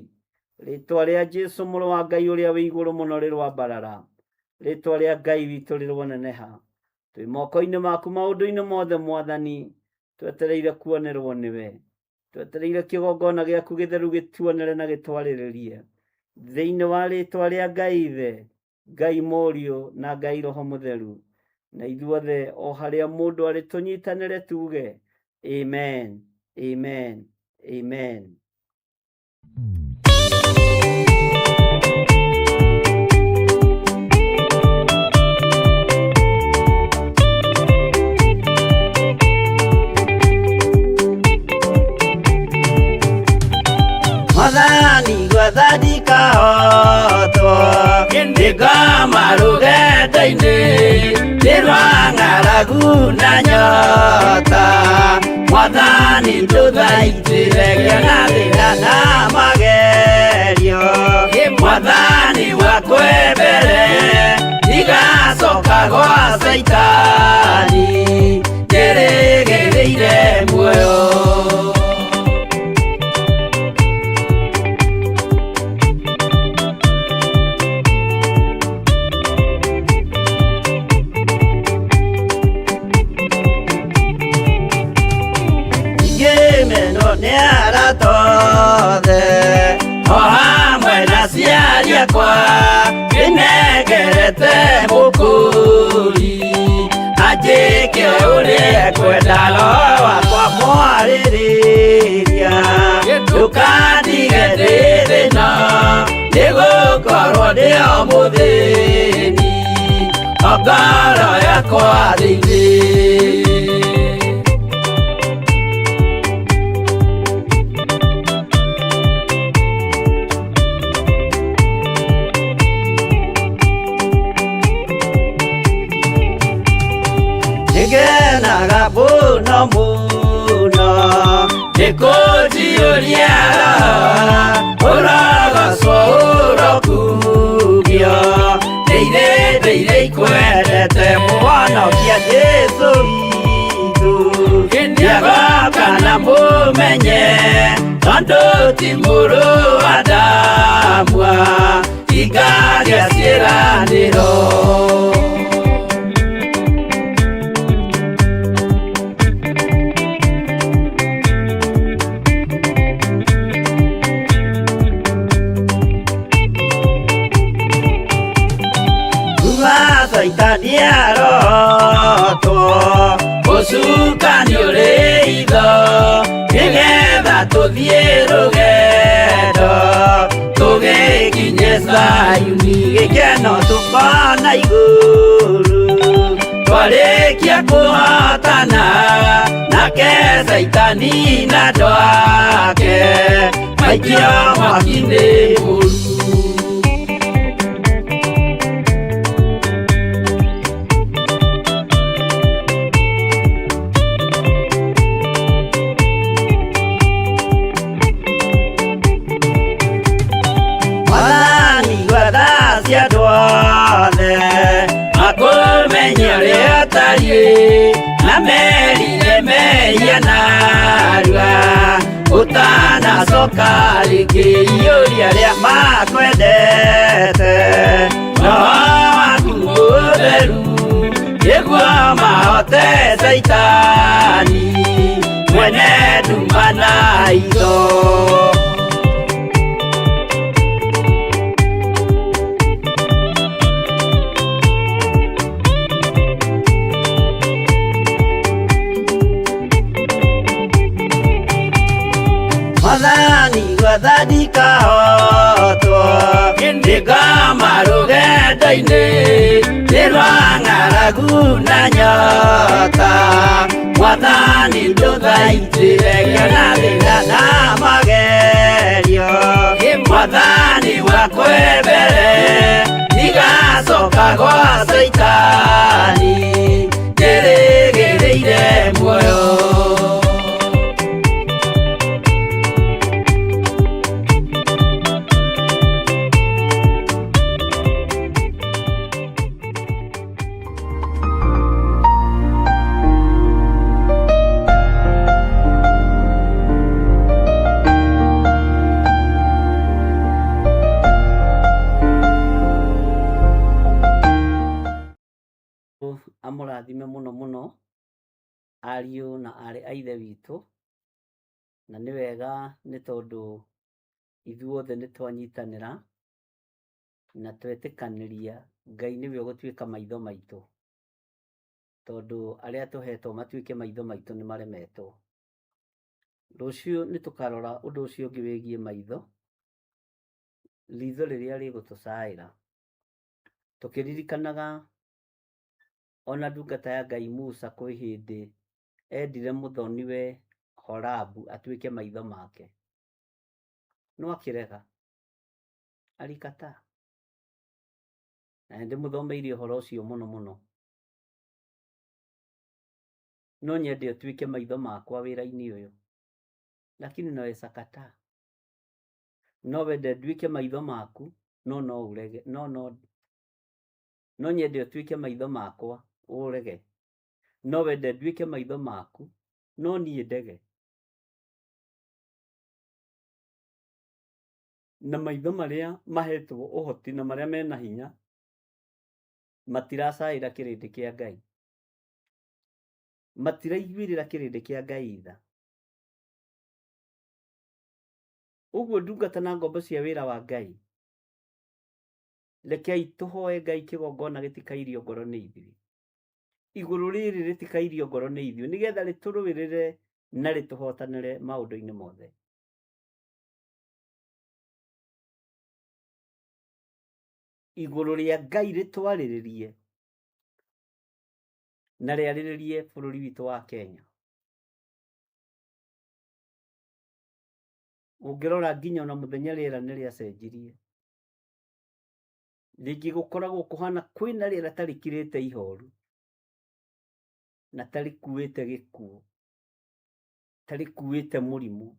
Rĩtwa rĩa Jesu mũrũ wa Ngai ũrĩa wĩ igũrũ mũno rĩroambarara. Rĩtwa rĩa Ngai witũ rĩroneneha. Twĩ moko-inĩ maku maũndũ-inĩ mothe Mwathani, twetereire kuonerwo nĩwe. Twetereire kĩgongona gĩaku gĩtheru gĩtuonere na gĩtwarĩrĩrie. Thĩinĩ wa rĩtwa rĩa Ngai Ithe, Ngai Mũriũ na Ngai Roho Mũtheru. Na ithuothe o harĩa mũndũ arĩ tũnyitanĩre tuge amen, amen, amen. Mwathani gwathandika hotwo ndĩngoma rũgendo-inĩ nĩ rwa ng'aragu na nyota. Mwathani ndũthaitĩre ngĩona thĩna na magerio. Mwathani wakwe mbere ndigacoka gwa Caitani ndĩrĩgĩrĩire muoyo. Ngĩmenwo nĩ arata othe o hamwe na aciari akwa ndĩnengerete mũkũri anjĩke ũrĩa ekwenda roho wakwa mwarĩrĩria ndũkandige ndĩ thĩna nĩgũkorwo ndĩ o mũthĩni o ngoro yakwa thĩinĩ. Nĩngenaga mũno mũno nĩkũnjiyũria ũrogocwo ũrokumio ndĩire ndĩire ikwendete mũhonokia Jesũ witũ nĩagoka na mũmenye tondũ ti mũrũ wa Adamu ingagĩa ciĩranĩro. Caitani arotwo ũcukani ũrĩ itho nĩgetha tũthiĩ rũgendo tũgĩkinye Zayuni gĩkeno tũkona igũrũ twarĩkia kũhotana nake Caitani na andũ ake maikio mwaki-inĩ mũru. Mwathani gwathacia andũ othe makũmenye ũrĩa ũtariĩ na merire mehia narua ũtanacoka rĩngĩ iyũria arĩa makwendete roho waku mũtheru nĩguo mahote Caitani mwene nduma na itho. Mwathani gwathandika hotwo ndĩngoma rũgendo-inĩ nĩ rwa ng'aragu na nyota. Mwathani ndũthaitĩre ngĩona thĩna na magerio Mwathani wakwe mbere ndigacoka gwa Caitani ndĩrĩgĩrĩire muoyo. amũrathime mũno mũno ariũ na aarĩ a Ithe witũ, na nĩ wega nĩ tondũ ithuothe nĩ twanyitanĩra na twetĩkanĩria Ngai nĩwe ũgũtuĩka maitho maitũ, tondũ arĩa tũhetwo matuĩke maitho maitũ nĩ maremetwo. Rũciũ nĩ tũkarora ũndũ ũcio ũngĩ wĩgiĩ maitho, ritho rĩrĩa rĩgũtũcaĩra, tũkĩririkanaga ona ndungata ya Ngai Musa kwĩ hĩndĩ endire mũthoniwe Horabu atuĩke maitho make, no akĩrega, alikataa. Na nĩndĩmũthomeire ũhoro ũcio mũno mũno. No nyende ũtuĩke maitho makwa wĩra-inĩ ũyũ, lakini naweza kataa. No wende nduĩke maitho maku, no no ũrege, no no no nyende ũtuĩke maitho makwa ũrege. No wende nduĩke maitho maku, no niĩ ndege. Na maitho marĩa mahetwo ũhoti na marĩa mena hinya matiracaĩra kĩrĩndĩ kĩa Ngai, matiraiguĩrĩra kĩrĩndĩ kĩa Ngai tha. Ũguo ndungata na ngombo cia wĩra wa Ngai, rekei tũhoe Ngai kĩgongona gĩtikairio ngoro nĩ ithuĩ, igũrũ rĩrĩ rĩtikairio ngoro nĩ ithuĩ, nĩgetha rĩtũrũĩrĩre na rĩtũhotanĩre maũndũ-inĩ mothe. Igũrũ rĩa Ngai rĩtwarĩrĩrie na rĩarĩrĩrie bũrũri witũ wa Kenya. Ũngĩrora nginya ona mũthenya rĩera nĩ rĩacenjirie, rĩngĩ gũkoragwo kũhana kwĩna rĩera ta rĩkirĩte ihoru na ta rĩkuĩte gĩkuũ, ta rĩkuĩte mũrimũ.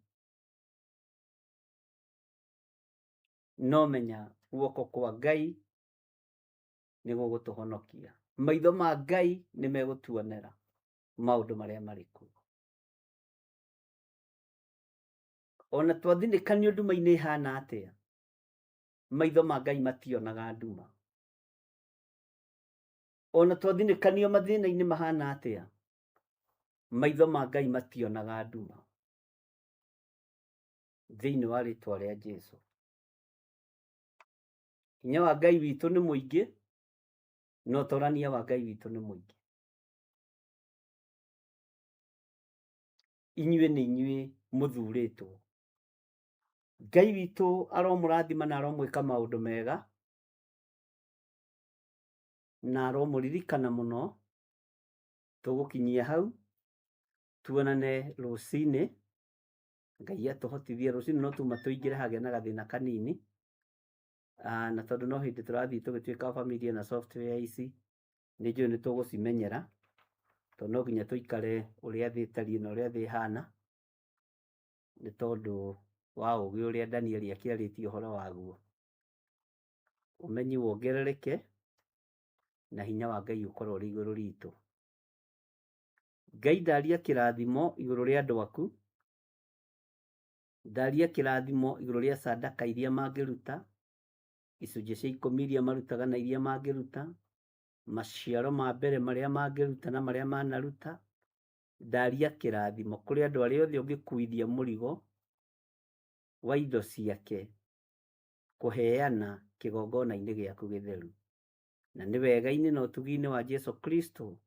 No menya guoko kwa Ngai nĩ gũgũtũhonokia, maitho ma Ngai nĩ megũtuonera maũndũ marĩa marĩ kuo. Ona twathinĩkanio nduma-inĩ ĩhana atĩa, maitho ma Ngai mationaga nduma. Ona twathinĩkanio mathĩna-inĩ mahana atĩa, maitho ma Ngai mationaga nduma. Thĩinĩ wa rĩtwa rĩa Jesũ, hinya wa Ngai witũ nĩ mũingĩ na ũtorania wa Ngai witũ nĩ mũingĩ. Inyuĩ nĩ inyuĩ mũthurĩtwo. Ngai witũ aromũrathima na aromwĩka maũndũ mega na aromũririkana mũno. Tũgũkinyia hau, tuonane rũcinĩ. Ngai atũhotithie rũcinĩ, no tuma tũingĩre hagĩa na gathĩna kanini, na tondũ no hĩndĩ tũrathiĩ tũgĩtuĩka familia na software ici, nĩ njũĩ nĩ tũgũcimenyera, tondũ no nginya tũikare ũrĩa thĩ ĩtariĩ na ũrĩa thĩ ĩhana, nĩ tondũ wa ũgĩ ũrĩa Danieli akĩarĩtie ũhoro waguo. Ũmenyi wongerereke na hinya wa Ngai ũkorwo ũrĩ igũrũ ritũ. Ngai ndaria kĩrathimo igũrũ rĩa andũ aku, ndaria kĩrathimo igũrũ rĩa sadaka iria mangĩruta, icunjĩ cia ikũmi iria marutaga na iria mangĩruta, maciaro ma mbere marĩa mangĩruta na marĩa manaruta. Ndaria kĩrathimo kũrĩ andũ arĩa othe ũngĩkuithia mũrigo wa indo ciake kũheana kĩgongona-inĩ gĩaku gĩtheru. Na nĩ wega-inĩ na ũtugi-inĩ wa Jesũ Kristo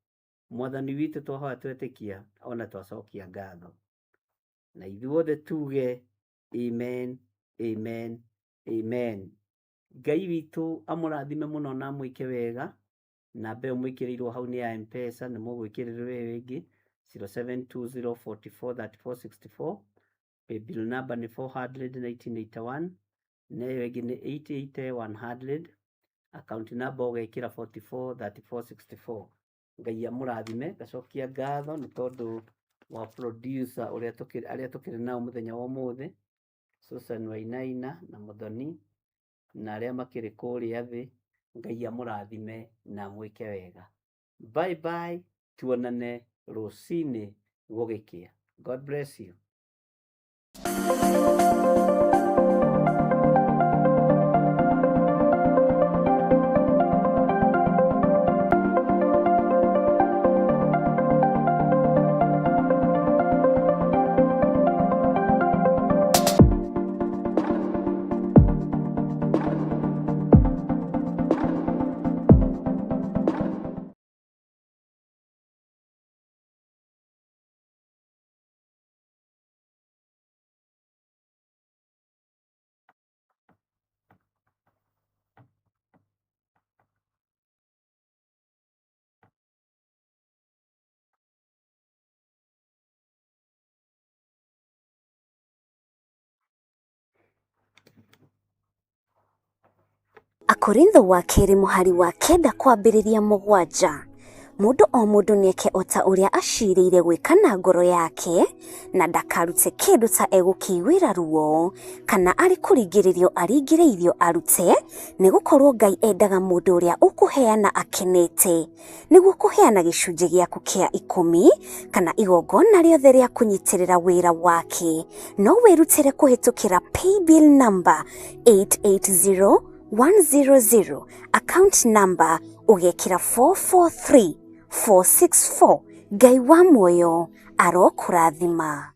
Mwathani witũ twahoya twetĩkia ona twacokia ngatho. Na ithuothe tuge amen, amen, amen. Ngai witũ amũrathime mũno na amwĩke wega. Namba ĩyo mwĩkĩrĩirwo hau nĩ ya M-Pesa, nĩ mũgwĩkĩrĩrwo ĩyo ĩngĩ 0720443464. Paybill number nĩ 400 1981 na ĩyo ĩngĩ nĩ 88100. Account number ũgekĩra 443464. Ngai amũrathime. Ngacokia ngatho nĩ tondũ wa producer ũrĩa tũkĩrĩ arĩa tũkĩrĩ nao mũthenya wa ũmũthĩ, Susan Wainaina na Mũthoni na arĩa makĩrĩ kũrĩa thĩ. Ngai amũrathime na amwĩke wega. Bye bye, tuonane rũcinĩ gũgĩkĩa. God bless you. Akorintho wa kerĩ mũhari wa 9 kwambĩrĩria 7. Mũndũ o mũndũ nĩeke o ta ũrĩa acirĩire gwĩka na ngoro yake, na ndakarute kĩndũ ta egũkĩiguĩra ruo, kana arĩ kũringĩrĩrio aringĩrĩirio arute, nĩgũkorwo Ngai endaga mũndũ ũrĩa ũkũheana akenete. Nĩguo kũheana gĩcunjĩ gĩaku kĩa 10 kana igongona rĩothe rĩa kũnyitĩrĩra wĩra wake, no wĩrutĩre kũhĩtũkĩra paybill number 880100, account number ũgekĩra 443464. Ngai wa muoyo arokũrathima.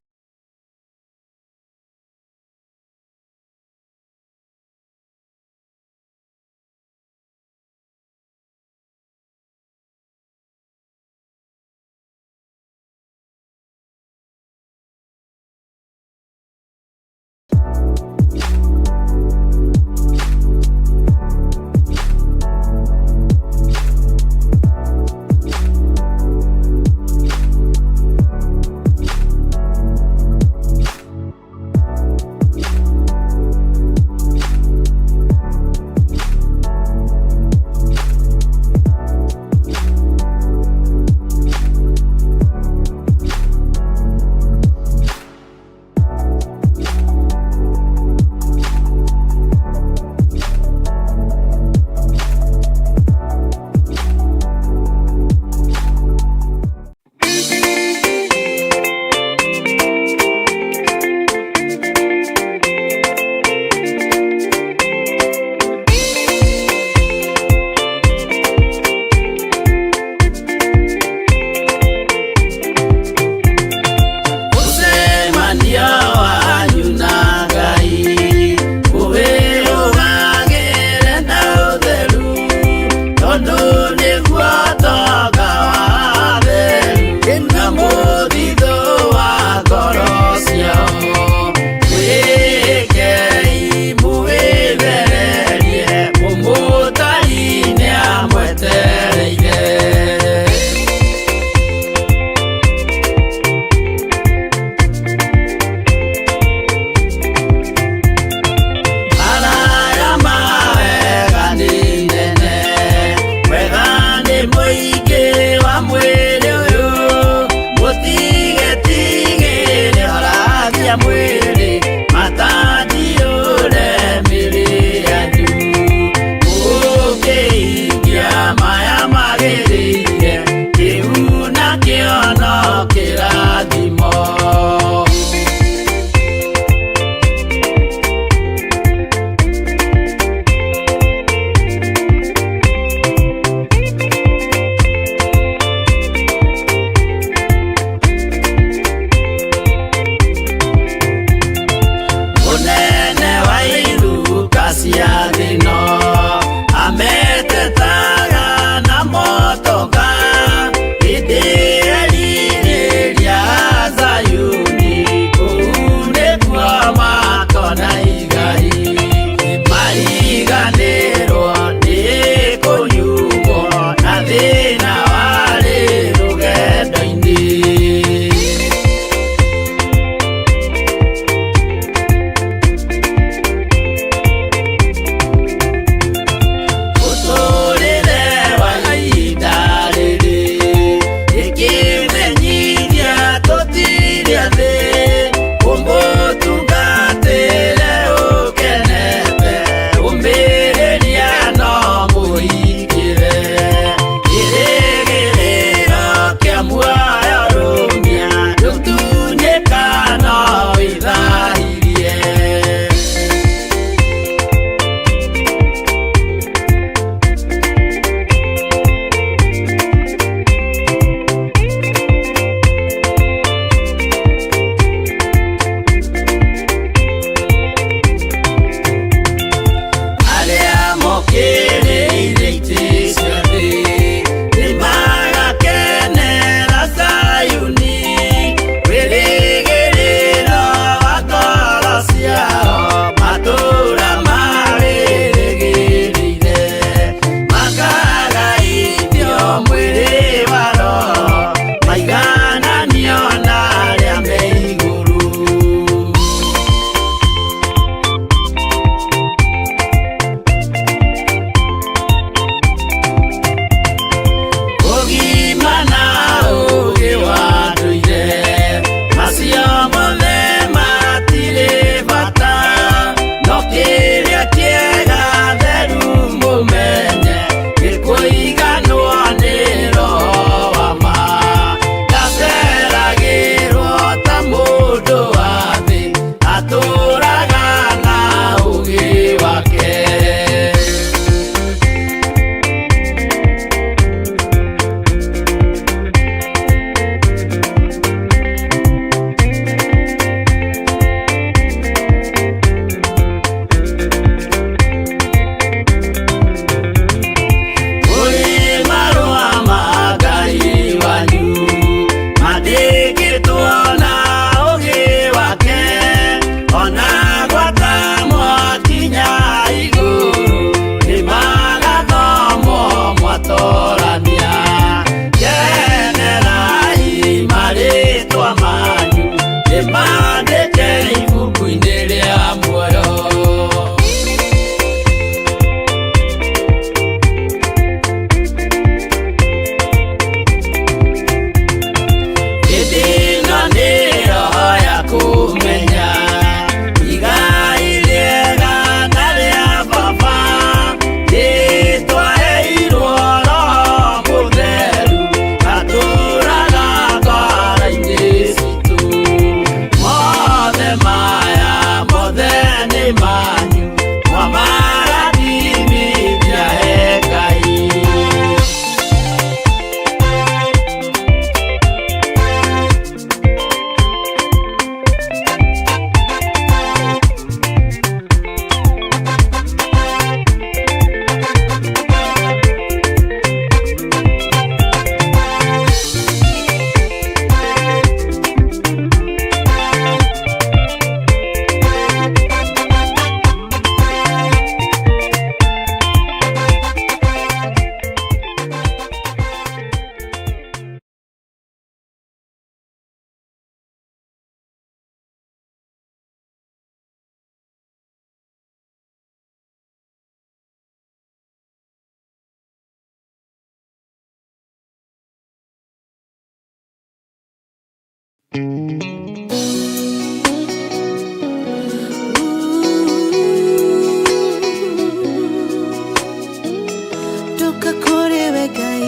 Ndoka kũrĩ we Ngai.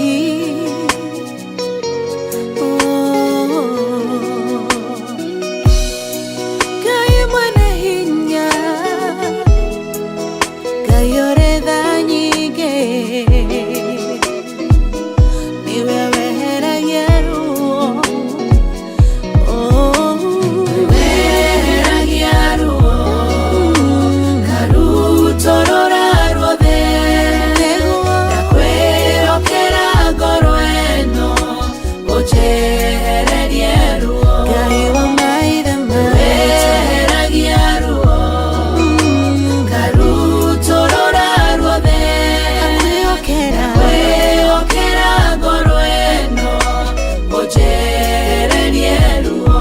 Oh. Ngai mwene hinya, Ngai ũrĩ tha nyingĩ, nĩwe weheragia ruo. Oh. Weheragia ruo karutorora ruothe ndakwĩhokera ngoro ĩno ũnjehererie ruo. Ngai wa maithe maitũ. Weheragia ruo karutorora ruothe Ndakwĩhokera. Ndakwĩhokera ngoro ĩno ũnjehererie ruo.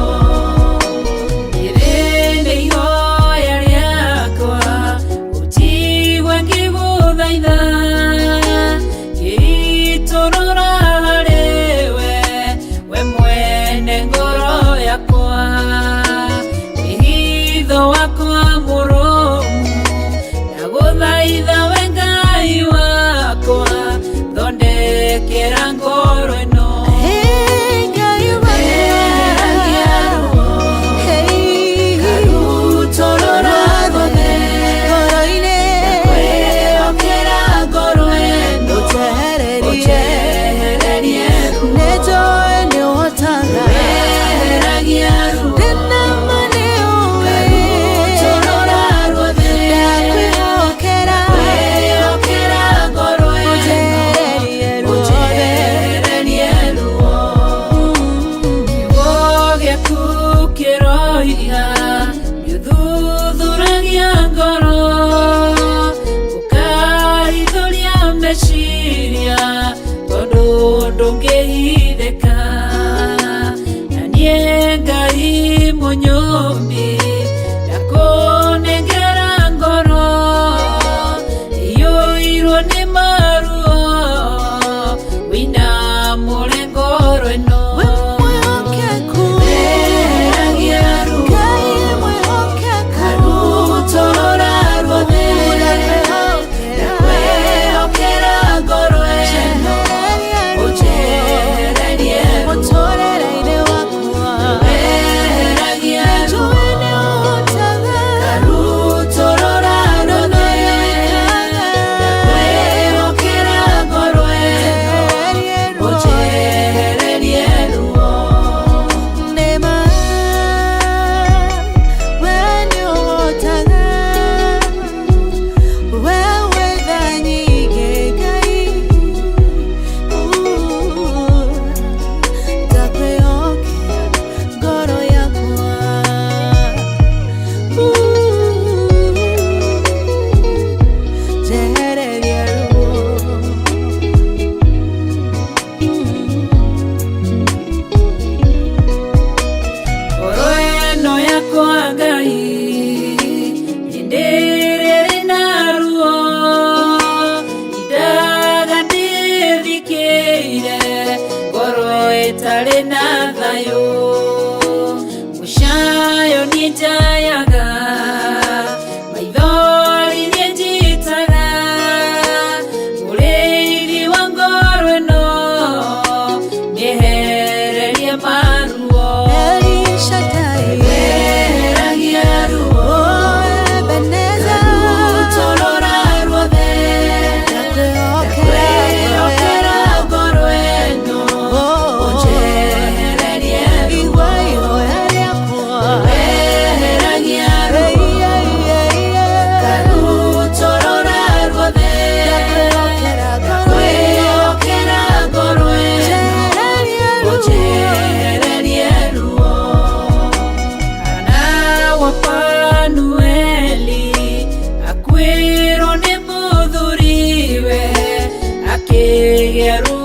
Rĩrĩ nĩ ihoya rĩakwa ũnjigue ngĩgũthaitha ngĩitũrũra harĩwe we mwene ngoro yakwa wĩhitho wakwa mũrũmu ndagũthaitha we Ngai wakwa thondekera ngoro ĩno. Hey, Ngai wa Weheragia ruo Hey. karutorora ruothe Ngoro-inĩ. Ndakwĩhokera ngoro ĩno Ũnjehererie. ũnjehererie ruo. Nĩnjũĩ nĩũhotaga. Weheragia ruo Ndĩna ma nĩũĩ. karutorora ruothe Ndakwĩhokera. Ndakwĩhokera ngoro ĩno Ũnjehererie ruothe. ũnjehererie ruo. Kiugo gĩaku kĩroiga nĩũthuthuragia ngoro ũkarithũria meciria tondũ ndũngĩhithĩka na niĩ Ngai mũnyũmbi ndakũnengera ngoro iyũirwo nĩ maruo wĩinamũre ngoro ĩno. Wĩ mwĩhokeku. Weheragia ruo Ngai mwĩhokeku. karutorora ruothe Ndakwĩhokera. ndakwĩhokera ngoro ĩno Ũnjehererie ũnjehererie ruo. ruo. Mũtũũrĩre-inĩ wakwa. Weheragia ruo Nĩnjũĩ nĩũhotaga. karutorora ruothe ndakwĩhokera ngoro ĩno Ũnjehererie ruo. ũnjehererie ruo. Nĩma, we nĩũhotaga. We wĩ tha nyingĩ, Ngai. Ndakwĩhokera ngoro yakwa. Njehererie ruo. Ngoro ĩno yakwa Ngai hĩndĩ ĩrĩa ĩrĩ na ruo indaga ndĩthikĩire ngoro ĩtarĩ na thayũ mũcayo niĩ njayaga maithori niĩ njitaga mũrĩithi wa ngoro ĩno nĩehererie maruo. El Shaddai. Weheragia ruo Oh, Ebenezer. karutorora ruothe Ndakwĩhokera ndakwĩhokera ngoro ĩno Oh, ũnjehererie ruo. igua ihoya rĩakwa. Weheragia Hey, ruo hey, hey, hey. karutorora ruothe Ndakwĩhokera ngoro ĩno. ndakwĩhokera ngoro ĩno Njehererie ruo. ũnjehererie ruo. Hana wa Panueli akuĩrwo nĩ mũthuriwe akĩgĩa ruo